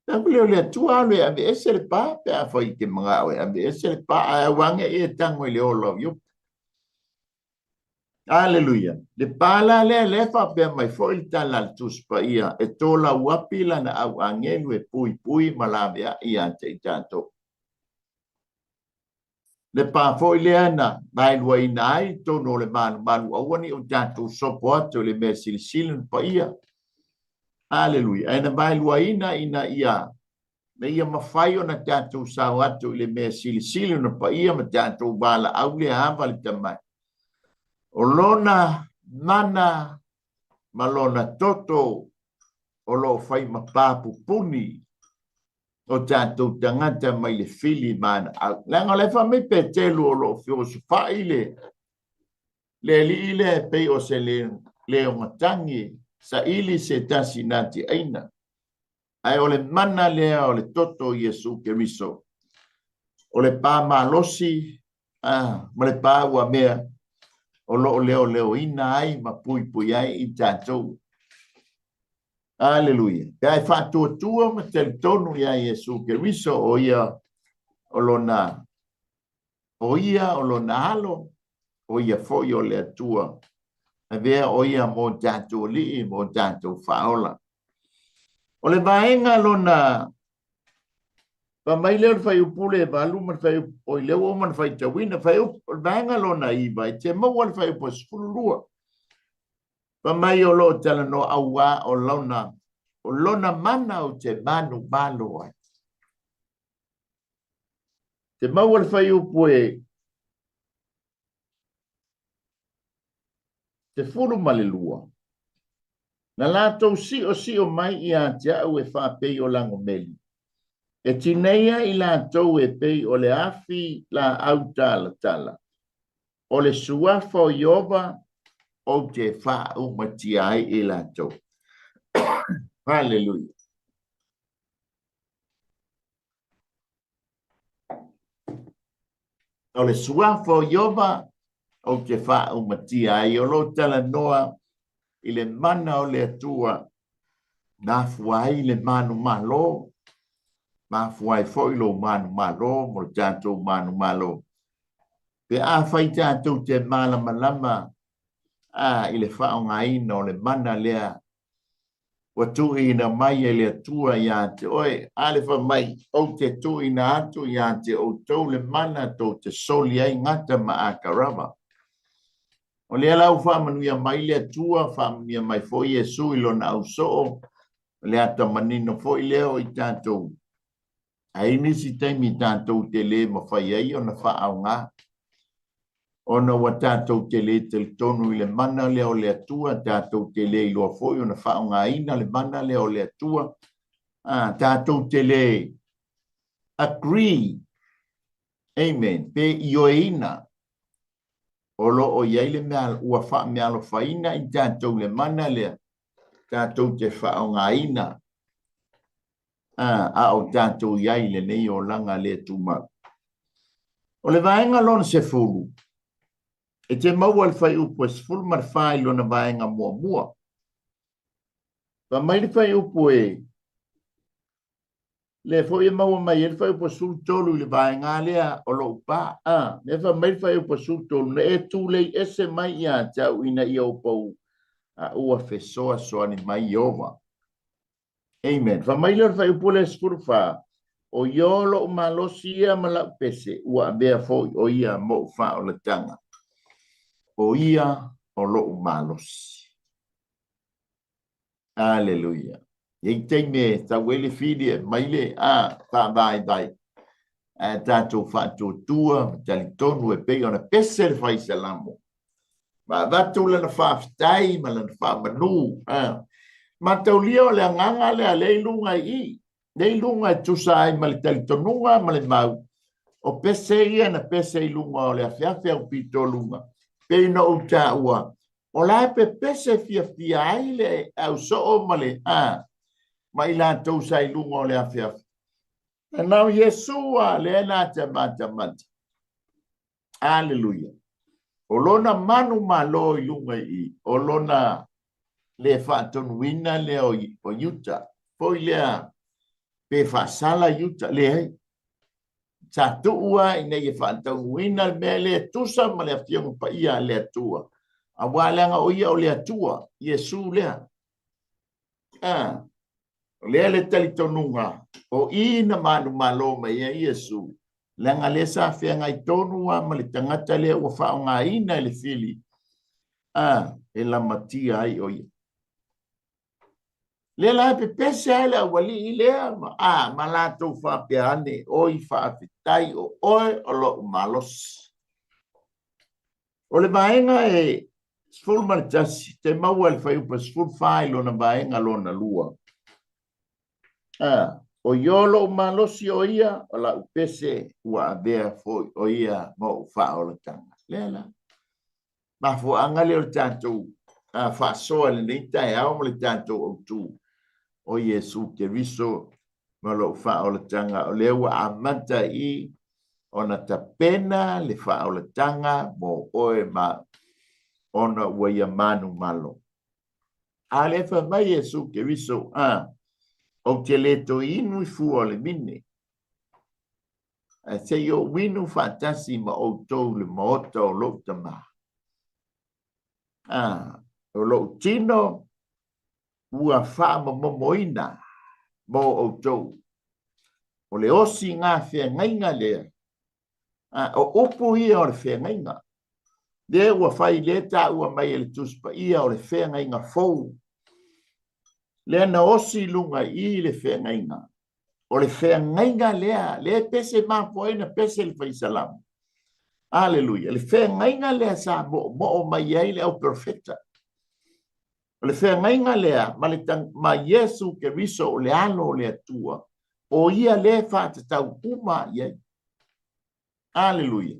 Tago lea o le Atua alu e aveese le pā, pe afai i te manao e aveese le pā, ae aua ne i e tago i le ola o Iopu. Aleluia. Le pā la lea, lea faapea mai foi le tala a le Tusi Paia, e tolauapi lana au agelu e puipui ma laveai ia te i tatou. Le pā foi lea na vaeluaina ai i totonu o le malumalu, aua ne i o tatou sopo atu i le mea silisili ona paia. Aleluia. Ae na vaeluaina ina ia ina ia mafai ona tatou sao atu i le mea silisili ona paia ma tatou valaau lea ava le tamai. O lona mana ma lona toto o lo o fai ma pā pupuni o tatou tagata mai le fili ma ana au. Leaga o la e fai mai Petelu o lo o feosofai le alii lea e pei o se leogatagi saili se tasi na te aina. Ae o le mana lea o le toto o Iesu Keriso, o le pā malosi ma le pā uamea o lo o leoleoina ai ma puipui ai i tatou. Aleluia. Pe a e faatuatua ma talitonu iā Iesu Keriso o ia o lona o ia o lona alo, o ia foi o le Atua. Avea o ia mo tatou alii, mo tatou faaola. O le vaega lona fai mai lea o le fuaiupu le 8 ma le fuaiupu, oi lea ua uma ona faitauina, fuaiupu, o le vaega lona 9, e te maua le fuaiupu 12. Fai mai o lo o talanoa auā o lona, o lona mana ou te manumalo ai. Te maua le fuaiupu e 12. Na latou siosio mai ia te au e faapei o lagomeli, e tineia i latou e pei o le afi laau talatala. O le suafa o Ieova ou te faaumatia ai i latou. Haleluia. O le suafa o Ieova ou te faaumatia ai, o lo o talanoa i le mana o le Atua, na afua ai le manumalo, mafua ai foi lou manumalo mo le tatou manumalo. Pe afai tatou te malamalama a i le faaaogaina o le mana lea ua tuuina mai e le Atua ia te oe, a le fai mai, ou te tuuina atu ia te outou le mana tou te soli ai gata ma akarava. O lea la ua faamanuia mai le Atua, faamanuia mai foi Iesu i lona ausoo, o le ata manino foi lea o i tatou. Ai nisi taimi tatou te le mafai ai ona faaaoga, ona ua tatou te le talitonu i le mana lea o le Atua, tatou te le iloa foi ona faaaogaina le mana lea o le Atua, tatou te le agree, amen, pe ioeina o lo o i ai le mea ua faameaalofaina i tatou le mana lea tatou te faaaogaina a o tatou i ai i lenei olaga le tumau. O le vaega lona 10, e te maua i le fuaiupu e 14 i lona vaega muamua. Fai mai le fuaiupu e lea foi e maua mai ai le fuaiupu 13 i le vaega lea o lou pa. Lea fai mai le fuaiupu 13, na e tulei ese mai ia te au ina ia ou pau, a ua fesoasoani mai Ieova. Amen. Fai mai lea o le fuaiupu lea 14, o Io lou malosi ia ma lau pese, ua avea foi o ia mou faaolataga. O ia o lou malosi. Aleluia. E i taimi e tau ai le fili e mai le a faavaivai. Ae tatou faatuatua ma talitonu e pei ona pese le fai salamo. Ma avatu lana faafetai ma lana faamanu. Mataulia o le agaga lea lea i luga i i. Lea i luga e tusa ai ma le talitonuga ma le mau. O pese ia na pese i luga o le afeafe au pito luga. Pei na ou taua, o la e pepese fiafia ai le ausoo ma le a ma i latou sa i luga o le afeafe. E na o Iesu a lea na te matamata. Aleluia. O lona manu malo i luga i i, o lona le faatonuina lea o Iuta. Foi lea pe faasala Iuta, leai. Sa tuu lava ina ia faataunuuina le mea lea e tusa ma le Afioga Paia a le Atua, aua leaga o ia o le Atua, Iesu lea. O lea le talitonuga, o i na manumalo mai ai Iesu, leaga lea sa feagai tonu lava ma le tagata lea ua faaaogaina e le fili, e lamatia ai o ia. Lea la e pepese ai le aualii lea ma, a, ma latou faapea ane, oi faafetai o oe o lou malosi. O le vaega e 11, te maua i le fuaiupu e 14 i lona vaega lona lua. A, o Io lou malosi o ia, o lau pese ua avea foi o ia ma ou faaolataga. Lea la. Mafuaaga lea o le tatou faasoa i lenei taeao ma le tatou autu o Iesu Keriso ma lou faaolataga, o lea ua amata i ona tapena le faaolataga mo oe ma ona ua ia manumalo. A lea fai mai Iesu Keriso, ou te le toe inu i fua o le vine, ae se i ou inu faatasi ma outou i le maota o lou Tama. O lou tino ua faamomomoina mo outou. O le osi ngā feagaiga lea. O upu ia o le feagaiga. Lea ua fai lea taua mai e le Tusi Paia o le feagaiga fou. Lea na osi i luga i le feagaiga. O le feagaiga lea, lea e pese mafua ai na pese le fai salamo. Aleluia. Le feagaiga lea sa moomoo mai ai le au perofeta. O le feagaiga lea ma, le, ma Iesu Keriso o le alo o le Atua, o ia lea e faatatau uma i ai. Aleluia.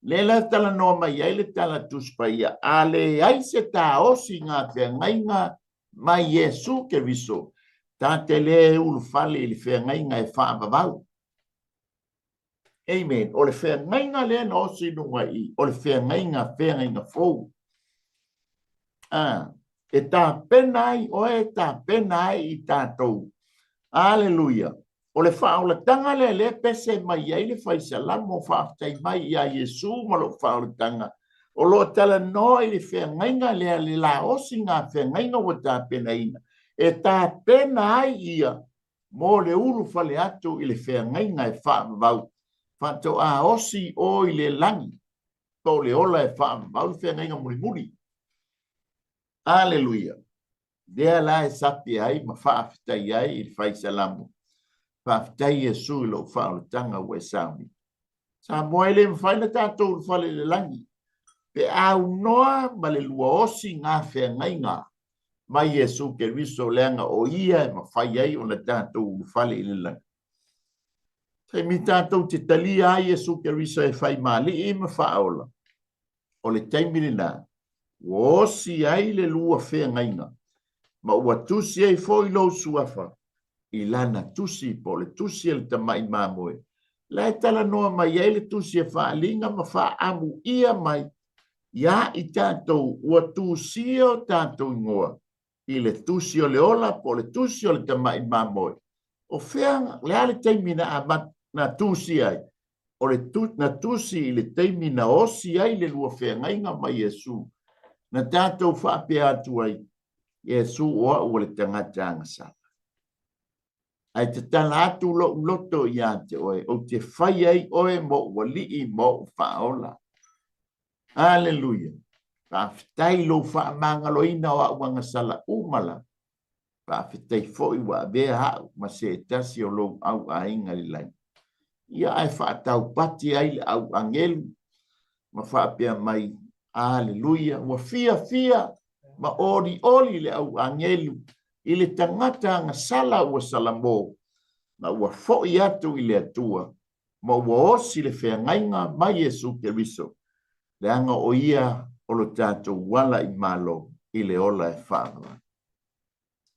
Lea la talanoa mai ai le tala Tusi Paia, a leai se taosi i ngā feagaiga mai Iesu Keriso, ta te le ulufale i le feagaiga e faavavau. Amen. O le feagaiga lea na osi i luga i i, o le feagaiga, feagaiga fou. E tapena ai oe, e tapena ai i tatou. Aleluia. O le faaolataga lea lea pese mai ai le fai salamo faafetai mai iā Iesu ma lou faaolataga, o lo o talanoa i le feagaiga lea le laosi ngā feagaiga ua tapenaina, e tapena ai ia mo le ulufale atu i le feagaiga e faavavau, faatoa osi i o i le lagi. Po o le ola e faavavau le feagaiga mulimuli. Aleluia! Lea la e sapi ai ma faafetai ai i le fai Salamo, Faafetai Iesu i lou faaolataga ua e sauni. Samoa e le mafai na tatou ulufale i le lagi pe a aunoa ma le luaosi ngā feagaiga mai Iesu Keriso leaga o ia e mafai ai ona tatou ulufale i le lagi. Taimi tatou te talia ai Iesu Keriso e fai ma Alii ma Faaola, o le taimi lena ua osi ai le lua feagaiga ma ua tusi ai foi lou suafa i lana tusi po o le tusi a le tamai mamoe la e talanoa mai ai le tusi e faaaliga ma faaamuia mai iā i tatou ua tusia o tatou igoa i le tusi o le ola po o le tusi o le tamai mamoe. O fea, le a le taimi na amata, na tusia ai? O le tu, na tusi i le taimi na osi ai le lua feagaiga ma Iesu, na tatou faapea atu ai, Iesu o au o le tagata agasala. Ae tatala atu lou loto iā te oe, ou te fai ai oe moʻu alii ma oʻu faaola. Aleluia! Faafetai i lou faamagaloina o a'u agasala uma la. Faafetai foi ua avea a'u ma se tasi o lou au aiga i le lagi. Ia ae faataupati ai le au agelu ma faapea mai, Aleluia! Ua fiafia ma olioli le au agelu i le tagata agasala ua salamo ma ua fo'i atu i le Atua ma ua osi le feagaiga ma Iesu Keriso, leaga o Ia o lo tatou ala i Malo i le ola e faavavau.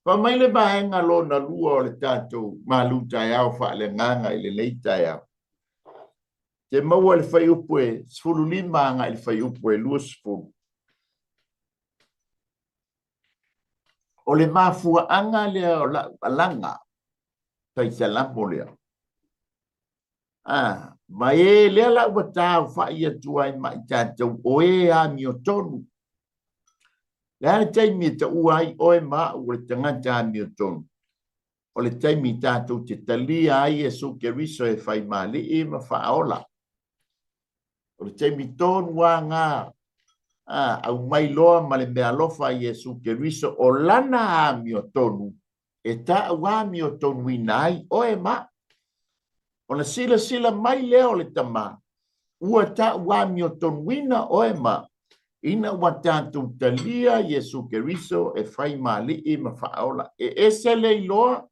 Fai mai le vaega lona lua o le tatou malu taeao faaleagaga i lenei taeao. Te maua i le fuaiupu e 15 agai i le fuaiupu e 20. O le mafuaaga lea o lau alaga fai Salamo lea. A, ma e lea la ua taaofai atu ai ma i tatou o e amiotonu. Le a le taimi e taua ai oe ma au o le tagata amiotonu? O le taimi tatou te talia ai Iesu Keriso e fai ma Alii ma Faaola. O le taimi tonu lava na, a, aumai loa ma le meaalofa a Iesu Keriso o lana amiotonu e ta'u amiotonuina ai oe ma a'u. Ona silasila mai lea o le Tama, ua ta'u amiotonuina oe ma a'u, ina ua tatou talia Iesu Keriso e fai ma Alii ma Faaola. E ese le iloa,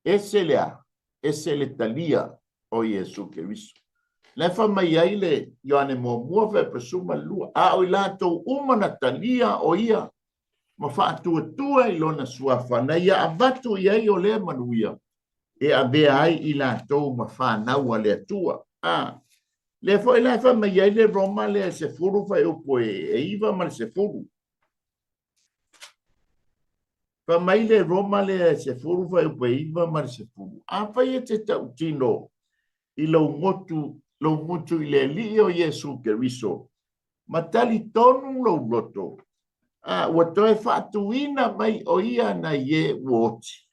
ese le a? Ese le talia o Iesu Keriso. La e fai mai ai le Ioane muamua fuaiupu 12, a o i latou uma na talia o ia ma faatuatua i lona suafa na ia avatu i ai o lea manuia e avea ai i latou ma fanau a le Atua. A, lea foi la e fai mai ai le Roma lea e 10 fuaiupu e 9 ma le 10. Fai mai le Roma lea e 10 fuaiupu e 9 ma le 10. Afai e te tautino i lou gotu, lou gutu i le Alii o Iesu Keriso, ma talitonu lou loto, a ua toe faatuina mai o ia nai e ua oti.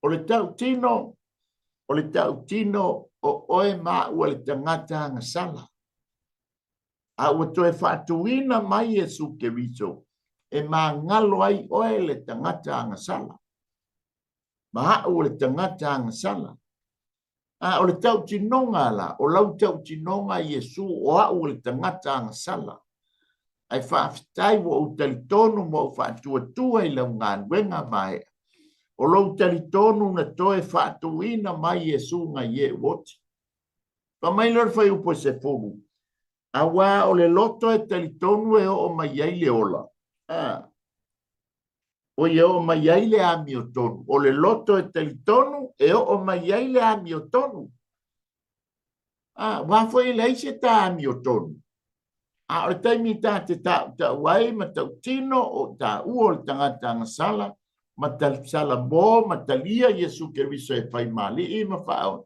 O le tautino, o le tautino o oe ma au a le tagata agasala, a ua toe faatuina mai Iesu Keriso e magalo ai oe le tagata agasala, ma au o le tagata agasala. A o le tautinoga la, o lau tautinoga Iesu o au o le tagata agasala, ae faafetai ua ou talitonu ma ou faatuatua i lau galuega maea. O lou talitonu na toe faatuina mai Iesu ngai e u oti. Fai mai lea o le fuaiupu e 10, auā o le loto e talitonu e oo mai ai le ola. A. O ia oo mai ai le amiotonu. O le loto e talitonu e oo mai ai le amiotonu. A, aua foi e leai se ta amiotonu. A o le taimi ta te taʻutaʻu ai ma tautino o taua o le tagata agasala ma salamo ma talia Iesu Keriso e fai ma Alii ma Faaola.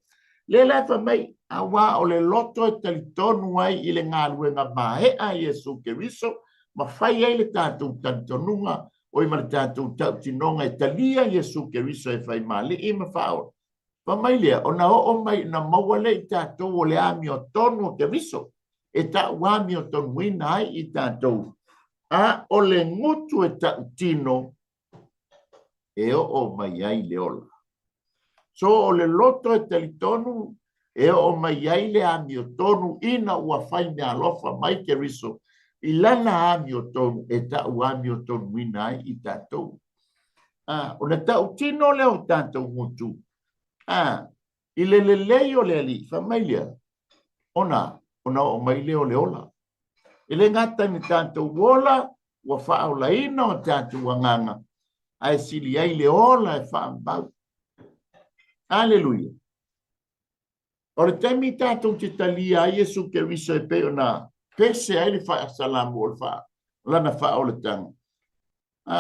Lea la e fai mai, auā o le loto e talitonu ai i le galuega maea a Iesu Keriso ma fai ai le tatou talitonuga, oi ma le tatou tautinoga e talia Iesu Keriso e fai ma Alii ma Faaola. Fai mai lea, ona oo mai ona maua lea i tatou o le amiotonu o Keriso, e tau amiotonuina ai i tatou, a o le gutu e tautino e oo mai ai le ola. So o le loto e talitonu e oo mai ai le amiotonu ina ua fai meaalofa mai Keriso i lana amiotonu e tau amiotonuina ai i tatou. Ona tautino lea o tatou gutu i le lelei o le Alii, fai mai lea, ona ona oo mai lea o le ola. E le gata ina tatou ola, ua faaolaina o tatou agaga, ae sili ai le ola e faamau. Aleluia! O le taimi tatou te talia ai Iesu Keriso e pei ona pese ai le faasalamu o le faa, lana faaolataga,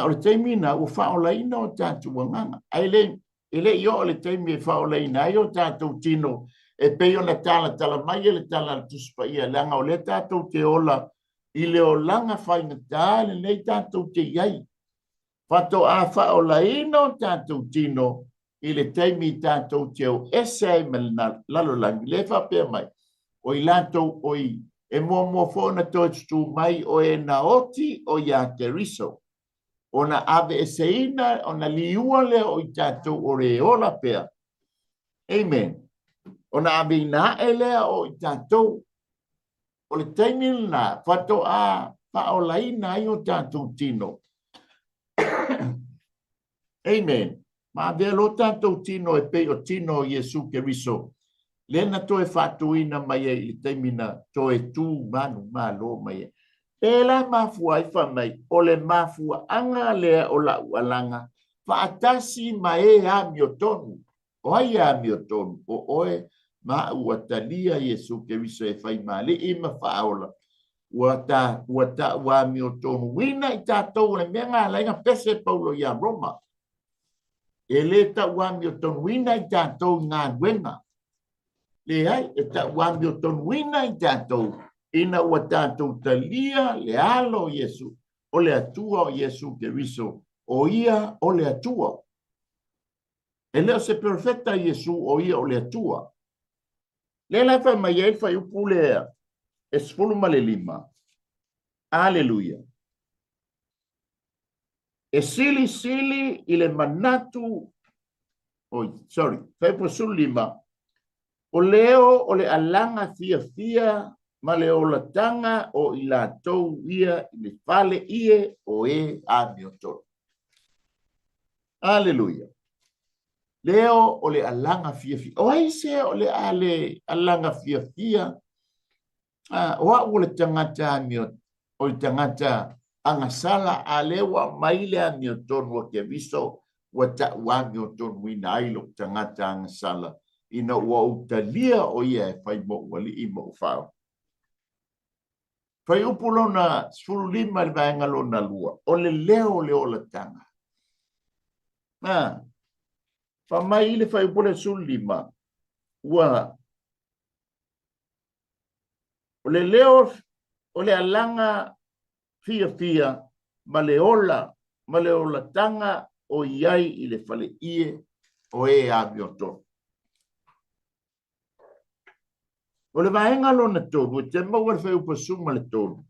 o le taimi lena ua faaolaina o tatou agaga. Ae le, e le i oo le taimi e faaolaina ai o tatou tino e pei ona talatala mai e le tala a le Tusi Paia, leaga o lea tatou te ola i le olaga faigata lenei tatou te i ai. Faatoa faaolaina o tatou tino i le taimi tatou te o ese ai ma le lalolagi, lea e faapea mai, o i latou o i, e muamua foi ona toe tutū mai o e na oti o iā Keriso, ona aveeseina, ona liua lea o i tatou o le ola pea. Amen. Ona aveina ae lea o i tatou. O le taimi lena faatoa faaolaina ai o tatou tino. Amen. Ma avea lo tatou tino e pei o tino o Iesu Keriso, lea na toe faatuina mai ai i le taimi na toe tū manumalo mai ai. Pēlā mafua ai fai mai, o le mafuaaga lea o la'u alaga faatasi ma e amiotonu. O ai e amiotonu? O oe ma a'u ua talia Iesu Keriso e fai ma Alii ma Faaola. Ua ta, ua ta'u amiotonuina i tatou o le mea na ala ai na pese Paulo iā Roma. E lē ta'u amiotonuina i tatou i galuega. Leai, e ta'u amiotonuina i tatou ina ua tatou talia le Alo o Iesu, o le Atua o Iesu Keriso, o Ia o le Atua. E le o se perofeta Iesu, o Ia o le Atua. Lea la e fai mai ai le fuaiupu lea e 15. Aleluia. E silisili i le manatu, oi, sorry, fuaiupu 15, o leo o le alaga fiafia ma le olataga o i latou ia i le fale ie o e amiotonu. Aleluia. Leo o le alaga fiafia. O ai se o le a le alaga fiafia? O a'u o le tagata amio, o le tagata agasala, a lea ua aumai le amiotonu a Keriso, ua ta'u amiotonuina ai lo'u tagata agasala, ina ua ou talia o ia e fai mo'u alii ma ou faaola. Fuaiupu lona 15 i le vaega lona lua, o le leo o le olataga. Fai mai i le fuaiupu le 15, ua o le leo o le alaga fiafia ma le ola ma le olataga o i ai i le faleie o e amiotonu. O le vaega lona tolu, e te maua le fuaiupu 13.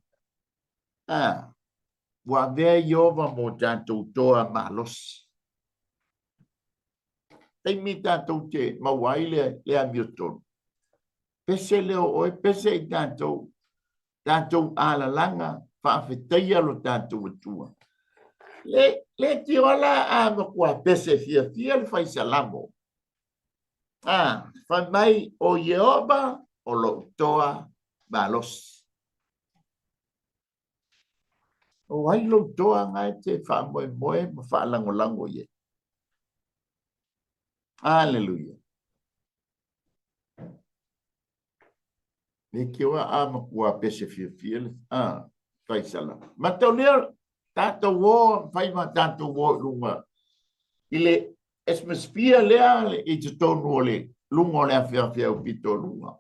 Ua avea Ieova mo tatou toa malosi. Taimi tatou te maua ai le, le amiotonu. Pese lea o oe, pese i tatou, tatou alalaga, faafetaia lo tatou Atua. Le, le tioa la a matua pese fiafia le fai salamo. Fai mai o Ieova o lo'u toa malosi. O ai lou toa na e te faamoemoe ma faalagolago i ai? Aleluia. Le tioa a matua pese fiafia le fai salamo. Mataulia tatou o fai ma tatou o i luga i le atmosphere lea i totonu o le luga o le afeafe au pito luga.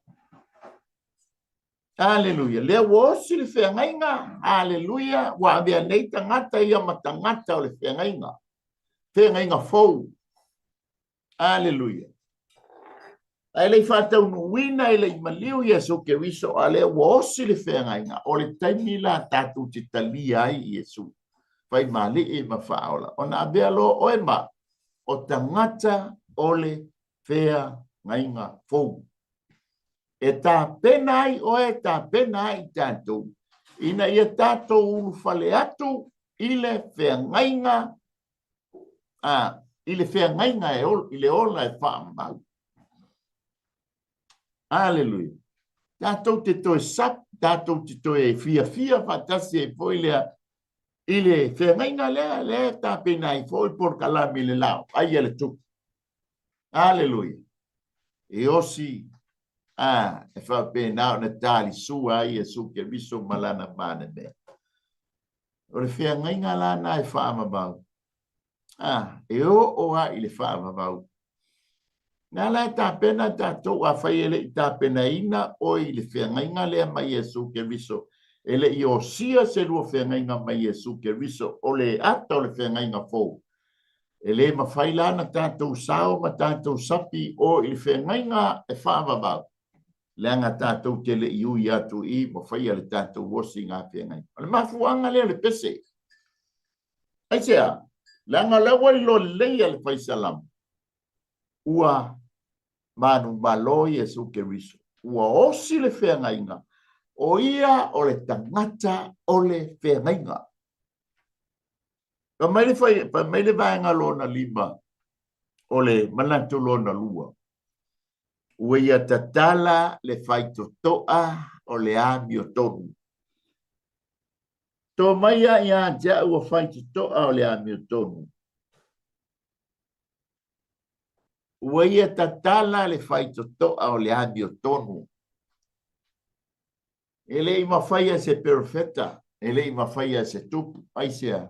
Aleluia. Lea ua osi le feagaiga. Aleluia. Ua avea nei tagata ia ma tagata o le feagaiga. Feagaiga fou. Aleluia. Ae le i faataunuuina, e le i maliu Iesu Keriso, a lea ua osi le feagaiga, o le taimi la tatou te talia ai Iesu, faimalii ma faaola, ona avea loa oe ma o tagata o le feagaiga fou. E tapena ai oe, tapena ai i tatou, ina ia tatou ulufale atu i le feagaiga, a, i le feagaiga e ol, i le ola e faamau. Aleluia. Tatou te toe sap, tatou te toe fiafia faatasi ai foi lea i le feagaiga lea, lea e tapena ai foi polokalame i le lao, ai a le tupu. Aleluia. E osi a, e faapena ona talisua ai Iesu Keriso ma lana manamea. O le feagaiga la na e faavavau. A, e oo a i le faavavau. Na la e tapena tatou, afai e le i tapenaina oe i le feagaiga lea mai Iesu Keriso, e le i osia se lua feagaiga mai Iesu Keriso, o le ata o le feagaiga fou. E le mafai la na tatou sao ma tatou sapi o i le feagaiga e faavavau, leaga tatou te le i ui atu i ma faia le tatou osiga feagaiga. O le mafuaaga lea o le pese. Aisea? Leaga o lea ua iloa lelei e le Fai Salamo, ua manumalo Iesu Keriso, ua osi le feagaiga, o ia o le tagata o le feagaiga. Fai mai le, fai, fai mai le vaega lona lima o le manatu lona lua, ua ia tatala le faitotoa o le amiotonu. Tō mai ia ia te au ua faitotoa o le amiotonu. Ua ia tatala le faitotoa o le amiotonu. E le i mafai e se perofeta, e le i mafai e se tupu, aisea,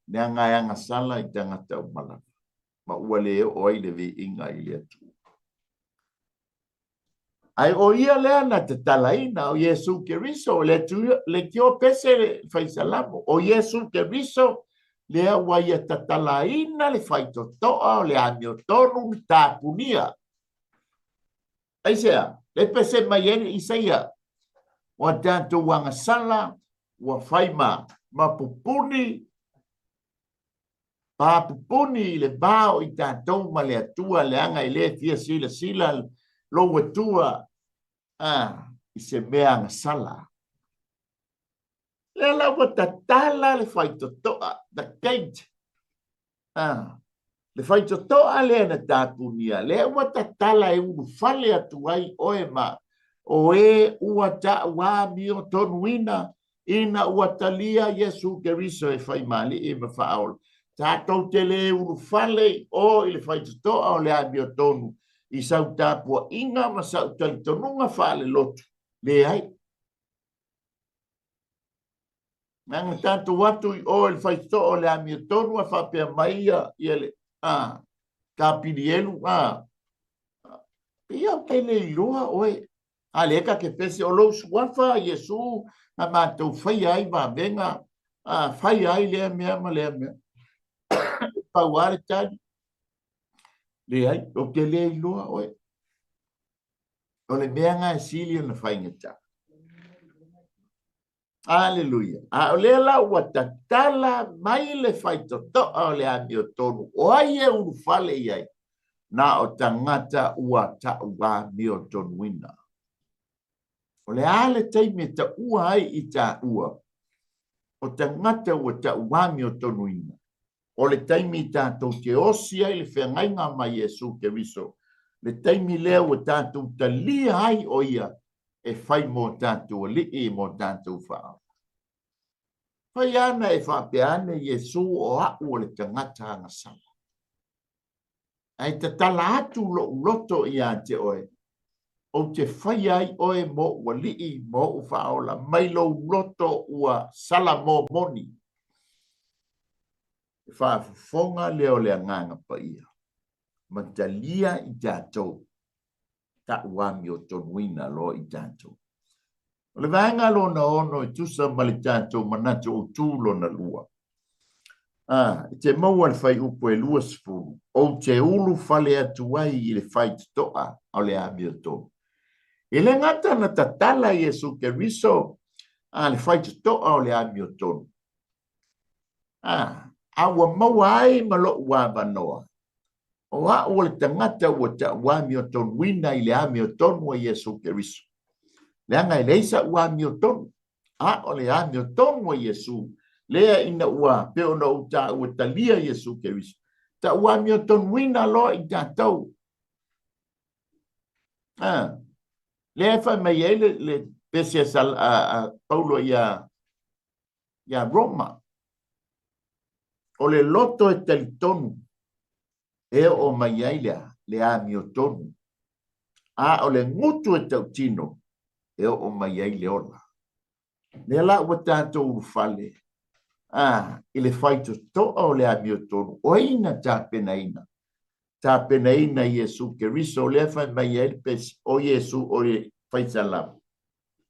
leaga e agasala i tagata uma lava, ma ua le oo ai le viiga i le Atua. Ae o ia lea na tatalaina, o Iesu Keriso, le leitio pese le faisalamo, o Iesu Keriso lea ua ia tatalaina le faitotoa o le amiotonu na tapunia. Aisea? Le pese mai ai le Isaia, ua tatou agasala, ua fai ma, ma pupuni, papupuni i le va o i tatou ma le Atua, leaga e le fia silasila lou Atua a, i se mea agasala. Lea la ua tatala le faitotoa, the gate, A, le faitotoa lea na tapunia, lea ua tatala e ulufale atu ai oe ma o e ua taʻuamiotonuina ina ua talia Iesu Keriso e faimalii ma faaola. Tatou te le ulufale i o i le faitotoa o le amiotonu i sau tapuaiga ma sau talitonuga faalelotu. Leai. Leaga tatou atu i o i le faitoo o le amiotonu a faapea mai ia, ia le a, Kapilielu, a, ia ou te le iloa oe. A le ta te pese o lou suafa Iesu na matou faia ai vavega, a, faia ai lea mea ma lea mea. Pau a le tali. Leai, ou te le iloa oe. O le mea na e sili ona faigata. Aleluia. A o lea la ua tatala mai le faitotoa o le amiotonu, o ai e ulufale i ai? Na o tagata ua taʻuamiotonuina. O le a le taimi e taua ai i taua o tagata ua taʻuamiotonuina? O le taimi tatou te osi ai le feagaiga ma Iesu Keriso, le taimi lea ua tatou talia ai o ia e fai mo tatou alii mo tatou faaola. Fai ana e faapea ane Iesu o a'u o le tagata agasala. Ae tatala atu lo'u loto ia te oe, ou te faia ai oe mo'u alii mo'u faaola mai lou loto ua sala momoni. E faafofoga lea o le Agaga Paia ma talia i tatou taʻuamiotonuina loa i tatou. O le vaega lona ono e tusa ma le tatou manatu autū lona lua. A, e te maua le fuaiupu e 20, Ou te ulufale atu ai i le faitotoa o le amiotonu. E le gata na tatala Iesu Keriso a le faitotoa o le amiotonu, a, a ua maua ai ma loʻu avanoa, o a'u o le tagata ua ta'u amiotonuina i le amiotonu a Iesu Keriso. Leaga e leai sa'u amiotonu, a o le amiotonu a Iesu, lea ina ua pei ona ou taua talia Iesu Keriso, ta'u amiotonuina loa i tatou. A, lea e fai mai ai le pese a Paulo ia Roma, o le loto e talitonu e oo mai ai le amiotonu, a o le gutu e tautino e oo mai ai le ola. Lea la ua tatou ulufale a i le faitotoa o le amiotonu, o ai na tapenaina? Tapenaina Iesu Keriso, lea fai mai ai le pese, o Iesu o le Faisalamo,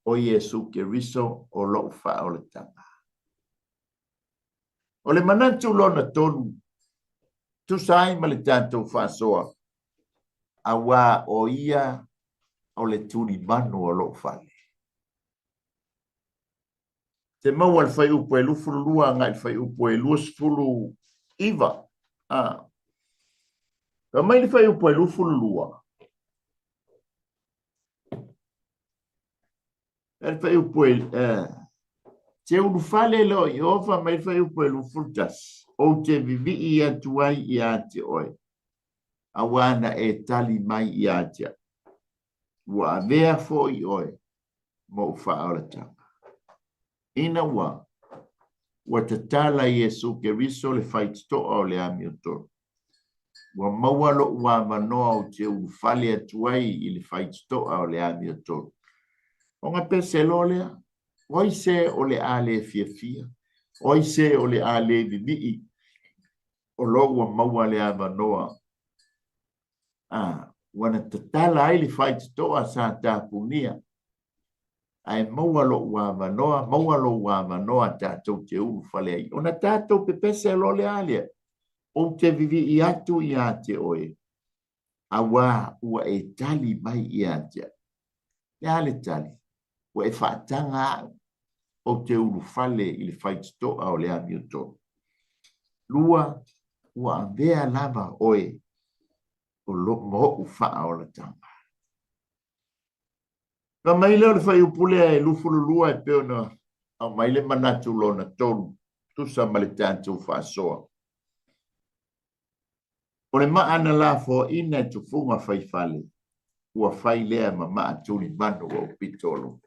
o Iesu Keriso o loʻu faaolataga. O le manatu lona tolu, tusa ai ma le tatou faasoa, auā o ia o le tulimanu o lou fale. Te maua le fuaiupu e 22 agai le fuaiupu e 29. A. Fai mai le fuaiupu e 22. E le fuaiupu e, te ulufale loa i o, fai mai le fuaiupu e 21, ou te vivii atu ai ia te oe, auā na e tali mai ia te au. Ua avea foi oe ma ou faaolataga. Ina ua tatala Iesu Keriso le faitotoa o le amiotonu, ua maua loʻu avanoa ou te ulufale atu ai i le faitotoa o le amiotonu. Ona pese loa lea, o ai se o le a le fiafia? O ai se o le a le vivii? O lo ua maua le avanoa a ua na tatala ai le faitotoa sa tapunia, ae maua loʻu avanoa, maua lou avanoa tatou te ulufale ai. Ona tatou pepese loa lea lea, ou te vivii atu ia te oe, auā ua e tali mai ia te au. Le a le tali? Ua e faataga au, ou te ulufale i le faitotoa o le amiotonu. Lua, ua avea lava oe o lo, ma oʻu faaolataga. Fai mai lea o le fuaiupu lea e 22 e pei ona aumai le manatu lona tolu, tusa ma le tatou faasoa. O le maa na lafoaina e tufuga faifale, ua fai lea ma maa tulimanu o ou pito o luma.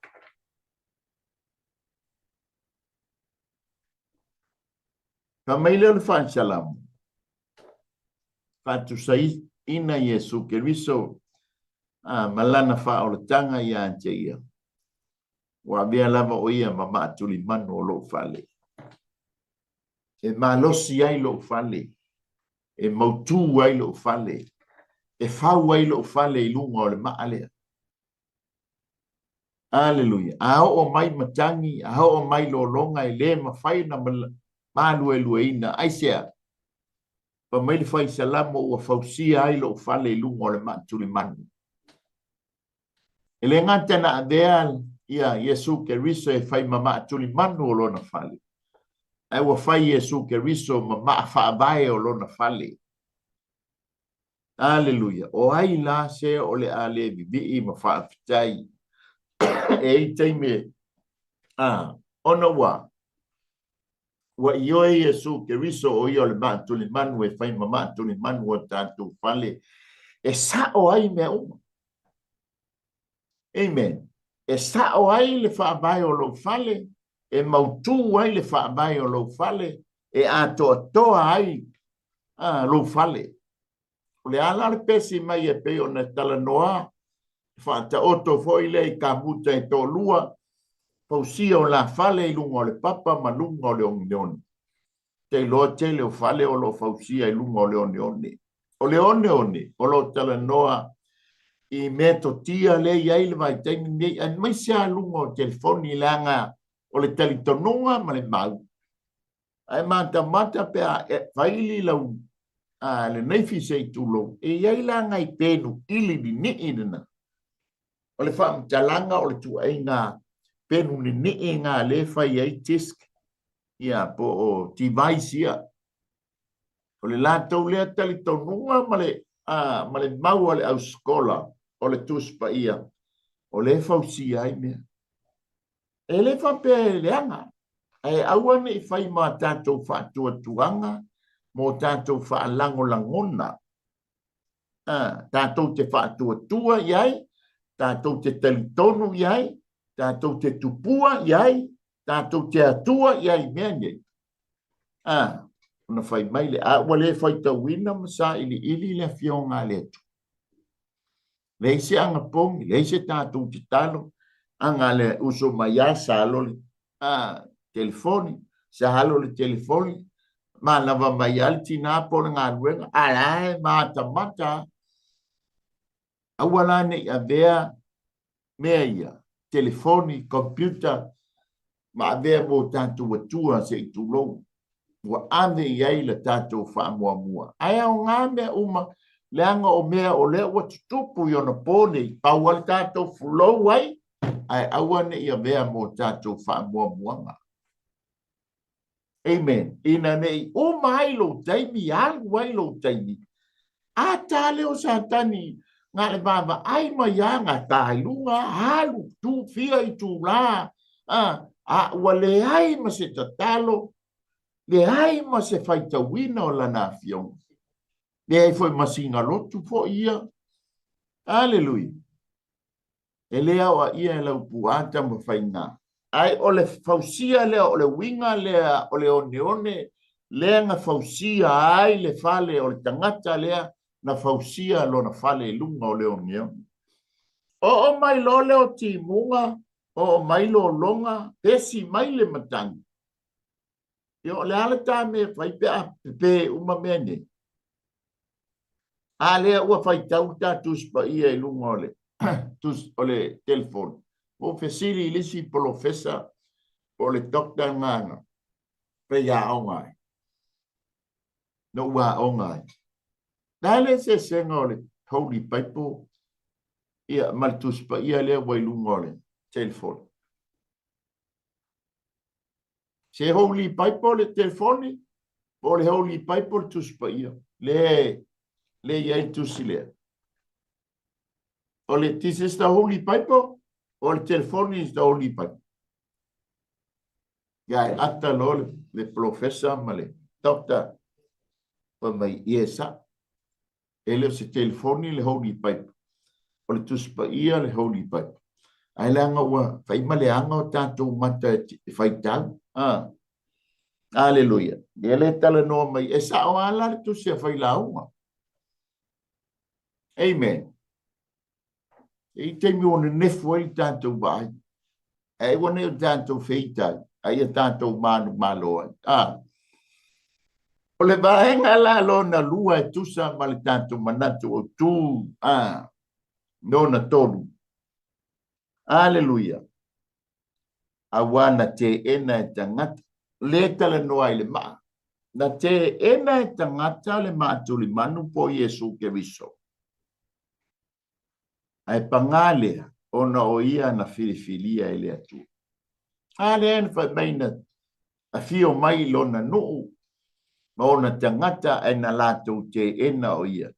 Fai mai lea o le Faasalamo, faatusaina Iesu Keriso ma lana faaolataga ia te ia. Ua avea lava o ia ma maa tulimanu o lou fale. E malosi ai lou fale, e mautū ai lou fale, e fau ai lou fale i luga o le maa lea. Aleluia. A oo mai matagi, a oo mai lologa, e le mafai ona maluelueina. Aisea? Fai mai le Faisalamo, ua fausia ai lou fale i luga o le maa tulimanu. E le gata na avea ia Iesu Keriso e fai ma maa tulimanu o lona fale, ae ua fai Iesu Keriso ma maa faavae o lona fale. Aleluia! O ai la se o le a le vivii ma faafetai e i taimi a ona ua ioe Iesu Keriso o ia o le maa tulimanu e fai ma maa tulimanu o tatou fale e sa'o ai mea uma. Amen. E sa'o ai le faavae o lou fale, e mautū ai le faavae o lou fale, e atoatoa ai lou fale. O le a la le pesi mai e pei ona talanoa, faataoto foi lea i kamuta e toalua, fausia o la fale i luga o le papa ma luga o le oneone. Te iloa tele o fale o lo o fausia i luga o le oneone. O le oneone o lo o talanoa i metotia lea i ai le vaitaimi nei, aemaise lava luga o telefoni, leaga o le talitonuga ma le mau. Ae matamata pe a e faili lau a le naifi se i tulou, e i ai la nai penu ili ninii lena. O le faamatalaga o le tuuaiga penu ninii na le fai ai disc ia po o device ia. O le latou lea talitonuga ma le, a, ma le mau a le ausikola o le Tusi Paia, o lea e fausia ai mea. E le faapea e leaga, ae aua ne i fai ma tatou faatuatuaga mo tatou faalagolagona. A, tatou te faatuatua i ai, tatou te talitonu i ai, tatou te tupua i ai, tatou te atua i ai i mea nei. A, ona fai mai lea, a ua le faitauina ma sailiili le Afioga a le Atua. Leai se anapogi, leai se tatou tatalo, ana le uso mai a sa alo le a, telefoni, sa alo le telefoni, manava mai a le tina po o le galuega, a la e matamata. Aua la ne i avea mea ia, telefoni, computer, ma avea mo tatou atua se i tulou, ua ave i ai la tatou faamuamua. Ae aoga mea uma, leaga o mea o lea ua tutupu i ona po nei, pau lava le tatou fulou ai, ae aua ne i avea mo tatou faamuamuaga. Amen. Ina ne i uma ai lou taimi, alu ai lou taimi. A ta lea o Satani, na le vaavaai mai a, na ta i luga, alu, tu fia itulā, a, a ua leai ma se tatalo, leai ma se faitauina o lana afioga. Leai foi ma sina lotu foi ia. Aleluia. E le aoaia e lau puaa taumafaiga. Ae o le fausia lea, o le uiga lea o le oneone lea na fausia ai le fale o le tagata lea na fausia lona fale i luga o le oneone. Oo mai loa lea o timuga, oo mai lologa, pesi mai le matagi. Ia o le a le ta mea e fai pe a pepe uma mea nei? A lea ua faitau ta Tusi Paia i luga o le tusi o le telefoni. Ua ou fesili i le isi polofesa po o le doctor na faiaoga ai. Na ou aoga ai. Le a le eseesega o le Holy Bible ia ma le Tusi Paia lea ua i luga o le telefoni? Se Holy Bible le telefoni po o le Holy Bible le Tusi Paia le le i ai le tusi lea. O le this is the Holy Bible o le telefoni is the Holy Bible. Ia e ata loa le, le professor ma le doctor fai mai, yes, sir. E le o se telefoni le Holy Bible. O le Tusi Paia le Holy Bible. Ae leaga ua fai ma leaga o tatou mata e faitau. Ah. Aleluia. Ia le talanoa mai. E sao lava la le tusi a Failauga. Amen. E i taimi ua nenefu ai le tatou vaai. Ae aua ne i o tatou feitai, a ia tatou manumalo ai. Ah. O le vaega la lona lua e tusa ma le tatou manatu autū, ah, lona tolu. Aleluia. Auā na teena e tagata, lē talanoa ai le maa. Na teena e tagata le maa tulimanu po o Iesu Keriso. Ae pagā lea, ona o ia na filifilia e le Atua. A lea na fai mai na afio mai i lona nuu ma ona tagata ae na latou teena o ia.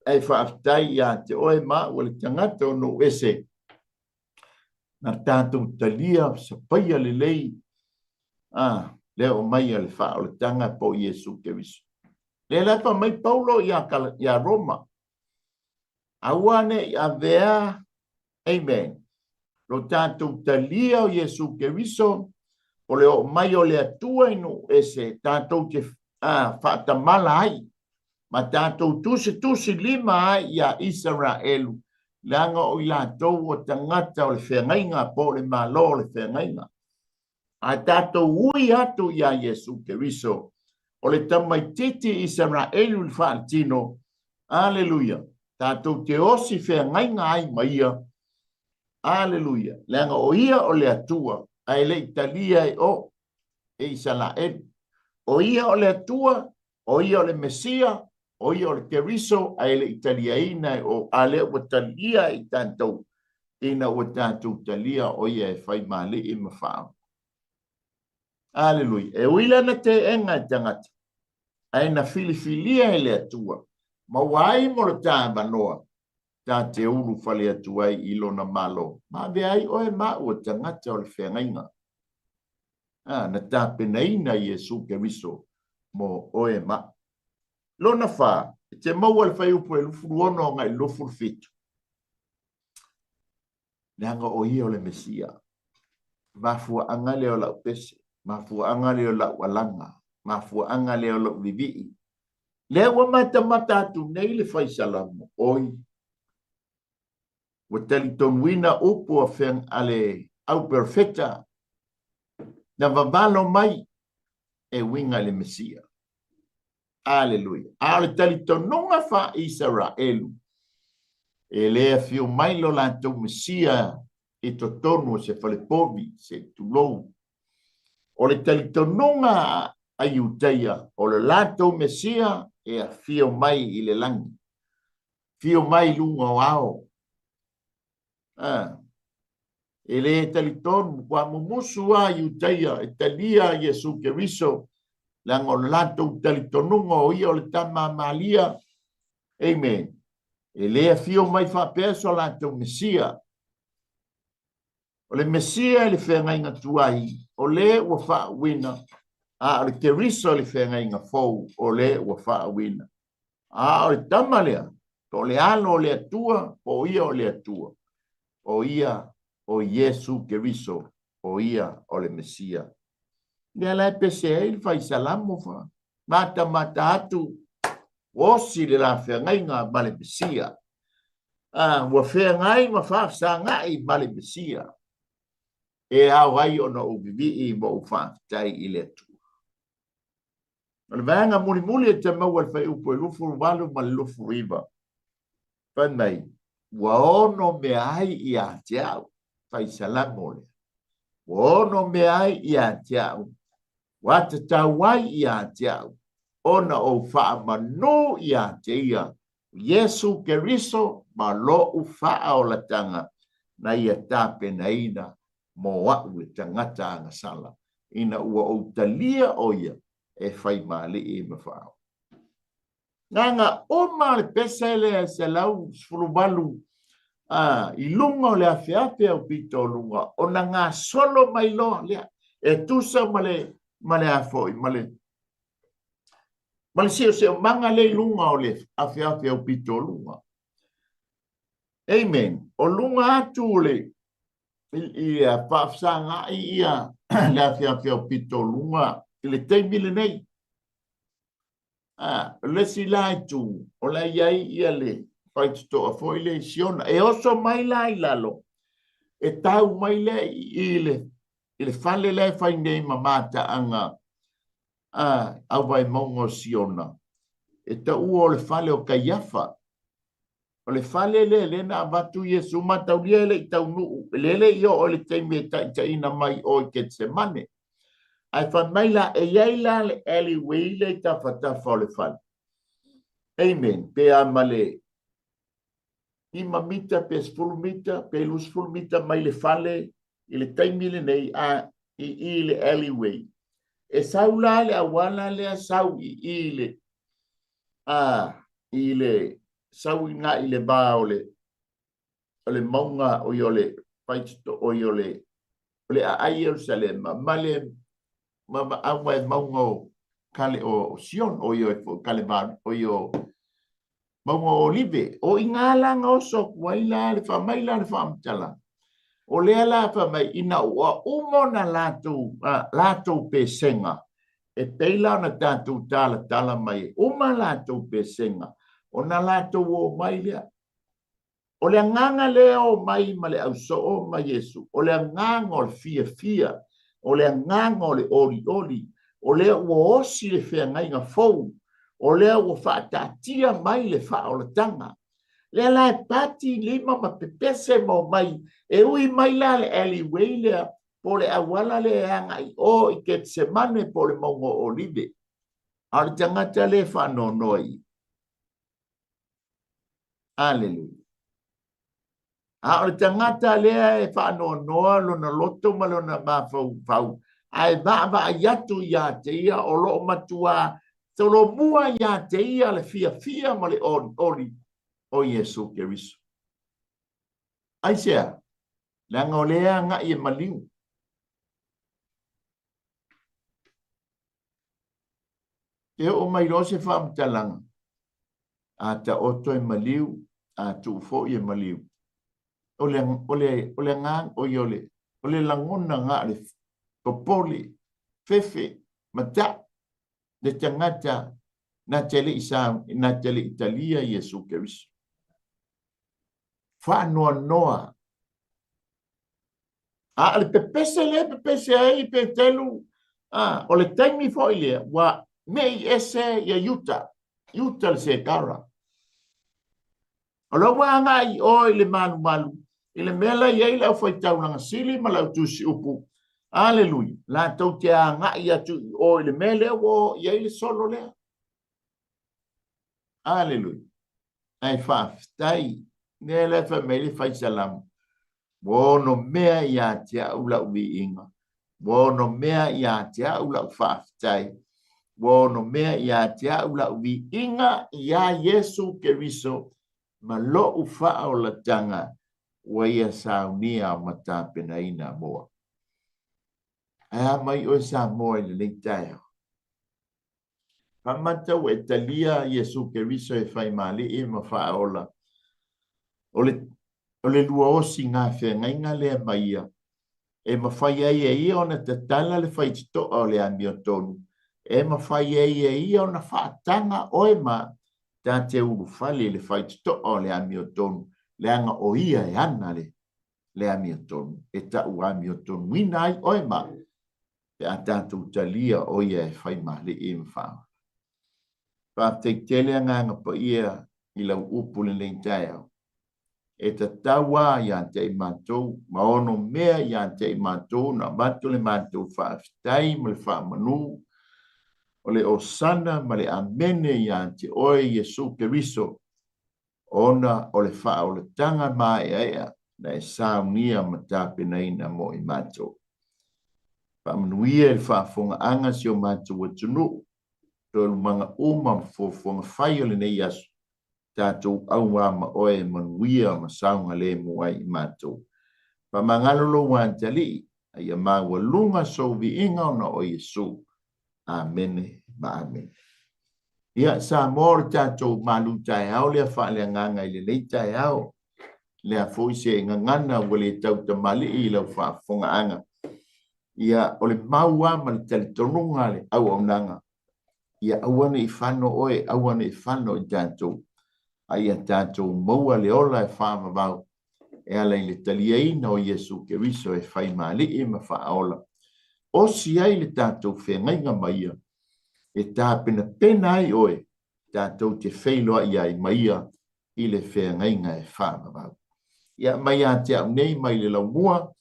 Ae faafetai ia te oe ma au o le tagata o nuu ese na tatou talia sapaia lelei a lea o mai a le faaolataga po o Iesu Keriso. Lea la fai mai Paulo ia, ia Roma, aua ne i avea, amen, lo tatou talia o Iesu Keriso, o le oo mai o le Atua i nuu ese, tatou te a, faatamala ai, ma tatou tusitusi lima ai iā Isaraelu, leaga o i latou o tagata o le feagaiga po o le Malo o le feagaiga. Ae tatou ui atu iā Iesu Keriso, o le tamaitiiti Isaraelu i le faaletino, aleluia, tatou te osi feagaiga ai ma ia, aleluia, leaga o ia o le Atua, ae le i talia e o. e Isalaelu. O ia o le Atua, o ia o le Mesia, o ia o le Keriso, ae le i taliaina e o, a lea ua talia e i tatou, ina ua tatou talia o ia e fai ma alii ma faaola. Aleluia. E ui lana teena e tagata, ae na filifilia e le Atua, ma ua ai mo le ta avanoa, ta te ulufale atu ai i lona Malo. Ma avea ai oe ma au o tagata o le feagaiga. A, na tapenaina Iesu Keriso mo oe ma au. Lona fa, e te maua le fuaiupu e 26 agai i le 27. Leaga o ia o le Mesia. Mafuaaga lea o lau pese, mafuaaga lea o lau alaga, mafuaaga lea o lou vivii. Lea ua matamata atu nei le fai Salamo, oi, ua talitonuina upu a feang a le au perofeta na vavalo mai e uiga i le Mesia. Aleluia. A o le talitonuga faa-Isaraelu, e le afio mai lo latou Mesia i totonu o se falepovi, se tulou. O le talitonuga a Iutaia, o le latou Mesia e afio mai i le lagi, afio mai i luga o ao. A, e le talitonu, ua mumusu lava Iutaia e talia Iesu Keriso, leaga o le latou talitonuga o ia o le tama a Malia. Amen. E le afio mai faapea so latou Mesia. O le Mesia i le feagaiga tuai, o le ua faauuina, a o le Keriso i le feagaiga fou, o le ua faauuina. A o le tama lea, po o le alo o le Atua, po o ia o le Atua, o ia o Iesu Keriso, o ia o le Mesia. Lea la e pese ai le fai Salamo fa, matamata atu, ua osi le la feagaiga ma le Mesia. A, ua feagai ma faafesagai ma le Mesia. E ao ai ona ou vivii ma ou faafetai i le Atua. O le vaega mulimuli e te maua i le fuaiupu e 28 ma le 29, fai mai, ua onomea ai ia te au, fai Salamo lea, ua onomea ai ia te au, ua tatau ai ia te au, ona ou faamanū ia te ia, Iesu Keriso ma loʻu faaolatanga na ia tapenaina mo aʻu le tagata agasala, ina ua ou talia ʻo ia e fai ma alii ma faaola. Gaga uma le pese lea e 118 a, i luga o le afeafe au pito o luga, ona gasolo mai loa lea, e tusa ma le, ma le a foi, ma le, ma le seoseomaga lea i luga o le afeafe au pito o luga. Amen. O luga atu o le, ia faafesagai ia le afeafe au pito o luga i le taimi lenei. A, o le isi la itu, o la i ai ia le faitotoa foi lea i Siona. E oso mai la i lalo, e tau mai lea i le, i le fale la e fai nei ma mataaga a au vaimauga o Siona, e taua o le fale o Kaiafa. O le fale lea lea na avatu Iesu mataulia e le i taunuu, lea le i oo i le taimi e taitaiina mai o i Ketsemane. Ae fai mai la, e i ai la le alleyway lea i tafatafa o le fale. Amen. Pe a ma le 5 mita pe 10 mita pe 20 mita mai le fale i le taimi lenei a i i le alleyway. E sau la le auala lea sau i i le a i le sau i ngā i le vā o le o le mauga o i o le faitoto o i o le o le aai Ierusalema ma le ma ma aua e mauga o kale o Sion o i o kale ma o i o mauga o Olive o i ngā la nga oso atu ai la le fa mai la le faamatalaga o lea la fa mai ina ua uma ona latou latou pesega e pei la ona tatou talatala mai uma latou pesega ona latou o mai lea. O le agaga lea o mai ma le ausoo ma Iesu, o le agaga o le fiafia, o le agaga o le olioli, o lea ua osi le feagaiga fou, o lea ua faataatia mai le faaolataga. Lea la e pati lima ma pepese ma omai, e ui mai la le alleyway lea, po o le auala lea e agai i o i Ketesemane po o le mauga o Olive. A o le tagata lea e faanoanoa i i. Aleluia. A o le tagata lea e faanoanoa lona loto ma lona mafaufau, ae vaavaai atu ia te ia, o lo o matua solomua ia te ia le fiafia ma le olioli o Iesu Keriso. Aisea? Leaga o lea e agai e maliu. E oo mai loa se faamatalaga, a taoto e maliu, a tuu foi e maliu. O le, o le, o le agaga, o ia, o le, o le lagona ga le popole, fefe, mataʻu, le tagata na te le i sa, na te le i talia Iesu Keriso. Faanoanoa. A o le pepese lea e pepese ai Petelu, a, o le taimi foi lea ua me'i ese ia Iuta, Iuta le Sekara. O la ua agai i o i le malumalu, i le mea la i ai le aufai-taulaga sili ma le autusi upu. Aleluia! Latou te agai atu i o i le mea lea ua o i ai le solo lea. Aleluia! Ae faafetai, lea la e fai mai le fai salamo, ua ono mea ia te au lau viiga, ua ono mea ia te au lau faafetai, ua ono mea ia te au lau viiga iā Iesu Keriso ma loʻu faaolataga ua ia saunia ma tapenaina mo au. Ae a mai oe Samoa i lenei taeao? Faamata ua e talia Iesu Keriso e fai malii ma faaola. O le, o le luaosi gafeagaiga lea ma ia, e mafai ai e ia ona tatala le faititoa o le amiotonu, e mafai ai e ia ona faataga oe ma ta te ulufale i le faititoa o le amiotonu, leaga o ia e ana le, le amiotonu, e tau amiotonuina ai oe ma pe a tatou talia o ia e fai malii ma faaola. Faafetai tele Agaga Paia i lau upu lenei taeao. E tatau a ia te i matou ma ono mea ia te i matou na avatu le matou faafetai ma le faamanu o le Osana ma le Amene ia te oe Iesu Keriso ona o le faaolataga maeaea na e saunia ma tapenaina mo i matou. Faamanuia i le faafofogaaga si o matou atunuu, taualumaga uma ma fuafuaga fai o lenei aso, tatou auā ma oe e manuia ma saogalemu ai i matou. Faamagalo lou Atalii, a ia maualuga sou viiga ona o Iesu. Amene ma amene. Ia, Samoa, o le tatou malu taeao lea faaleagaga i lenei taeao. Lea foi se gagana ua le tau tamalii i lau faafofogaaga. Ia, o le mau lava ma le talitonuga a le auaunaga, ia aua ne i fano oe, aua ne i fano i tatou, a ia tatou maua le ola e faavavau e ala i le taliaina o Iesu Keriso e fai ma Alii ma Faaola. Osi ai le tatou feagaiga ma Ia, e tapenapena ai oe tatou te feiloai ai ma Ia i le feagaiga e faavavau. Ia, mai ia te au nei mai le laumua,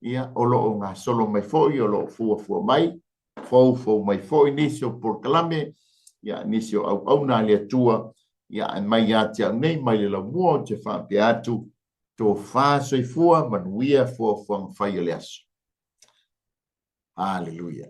ia, o lo o gasolo mai foi, o lo o fuafua mai, foufou mai foi nisi o polokalame, ia, nisi o auauna a le Atua, ia, ae mai ia te au nei mai le laumua ou te faapea atu, tofa soifua, manuia fuafuaga fai o le aso. Haleluia.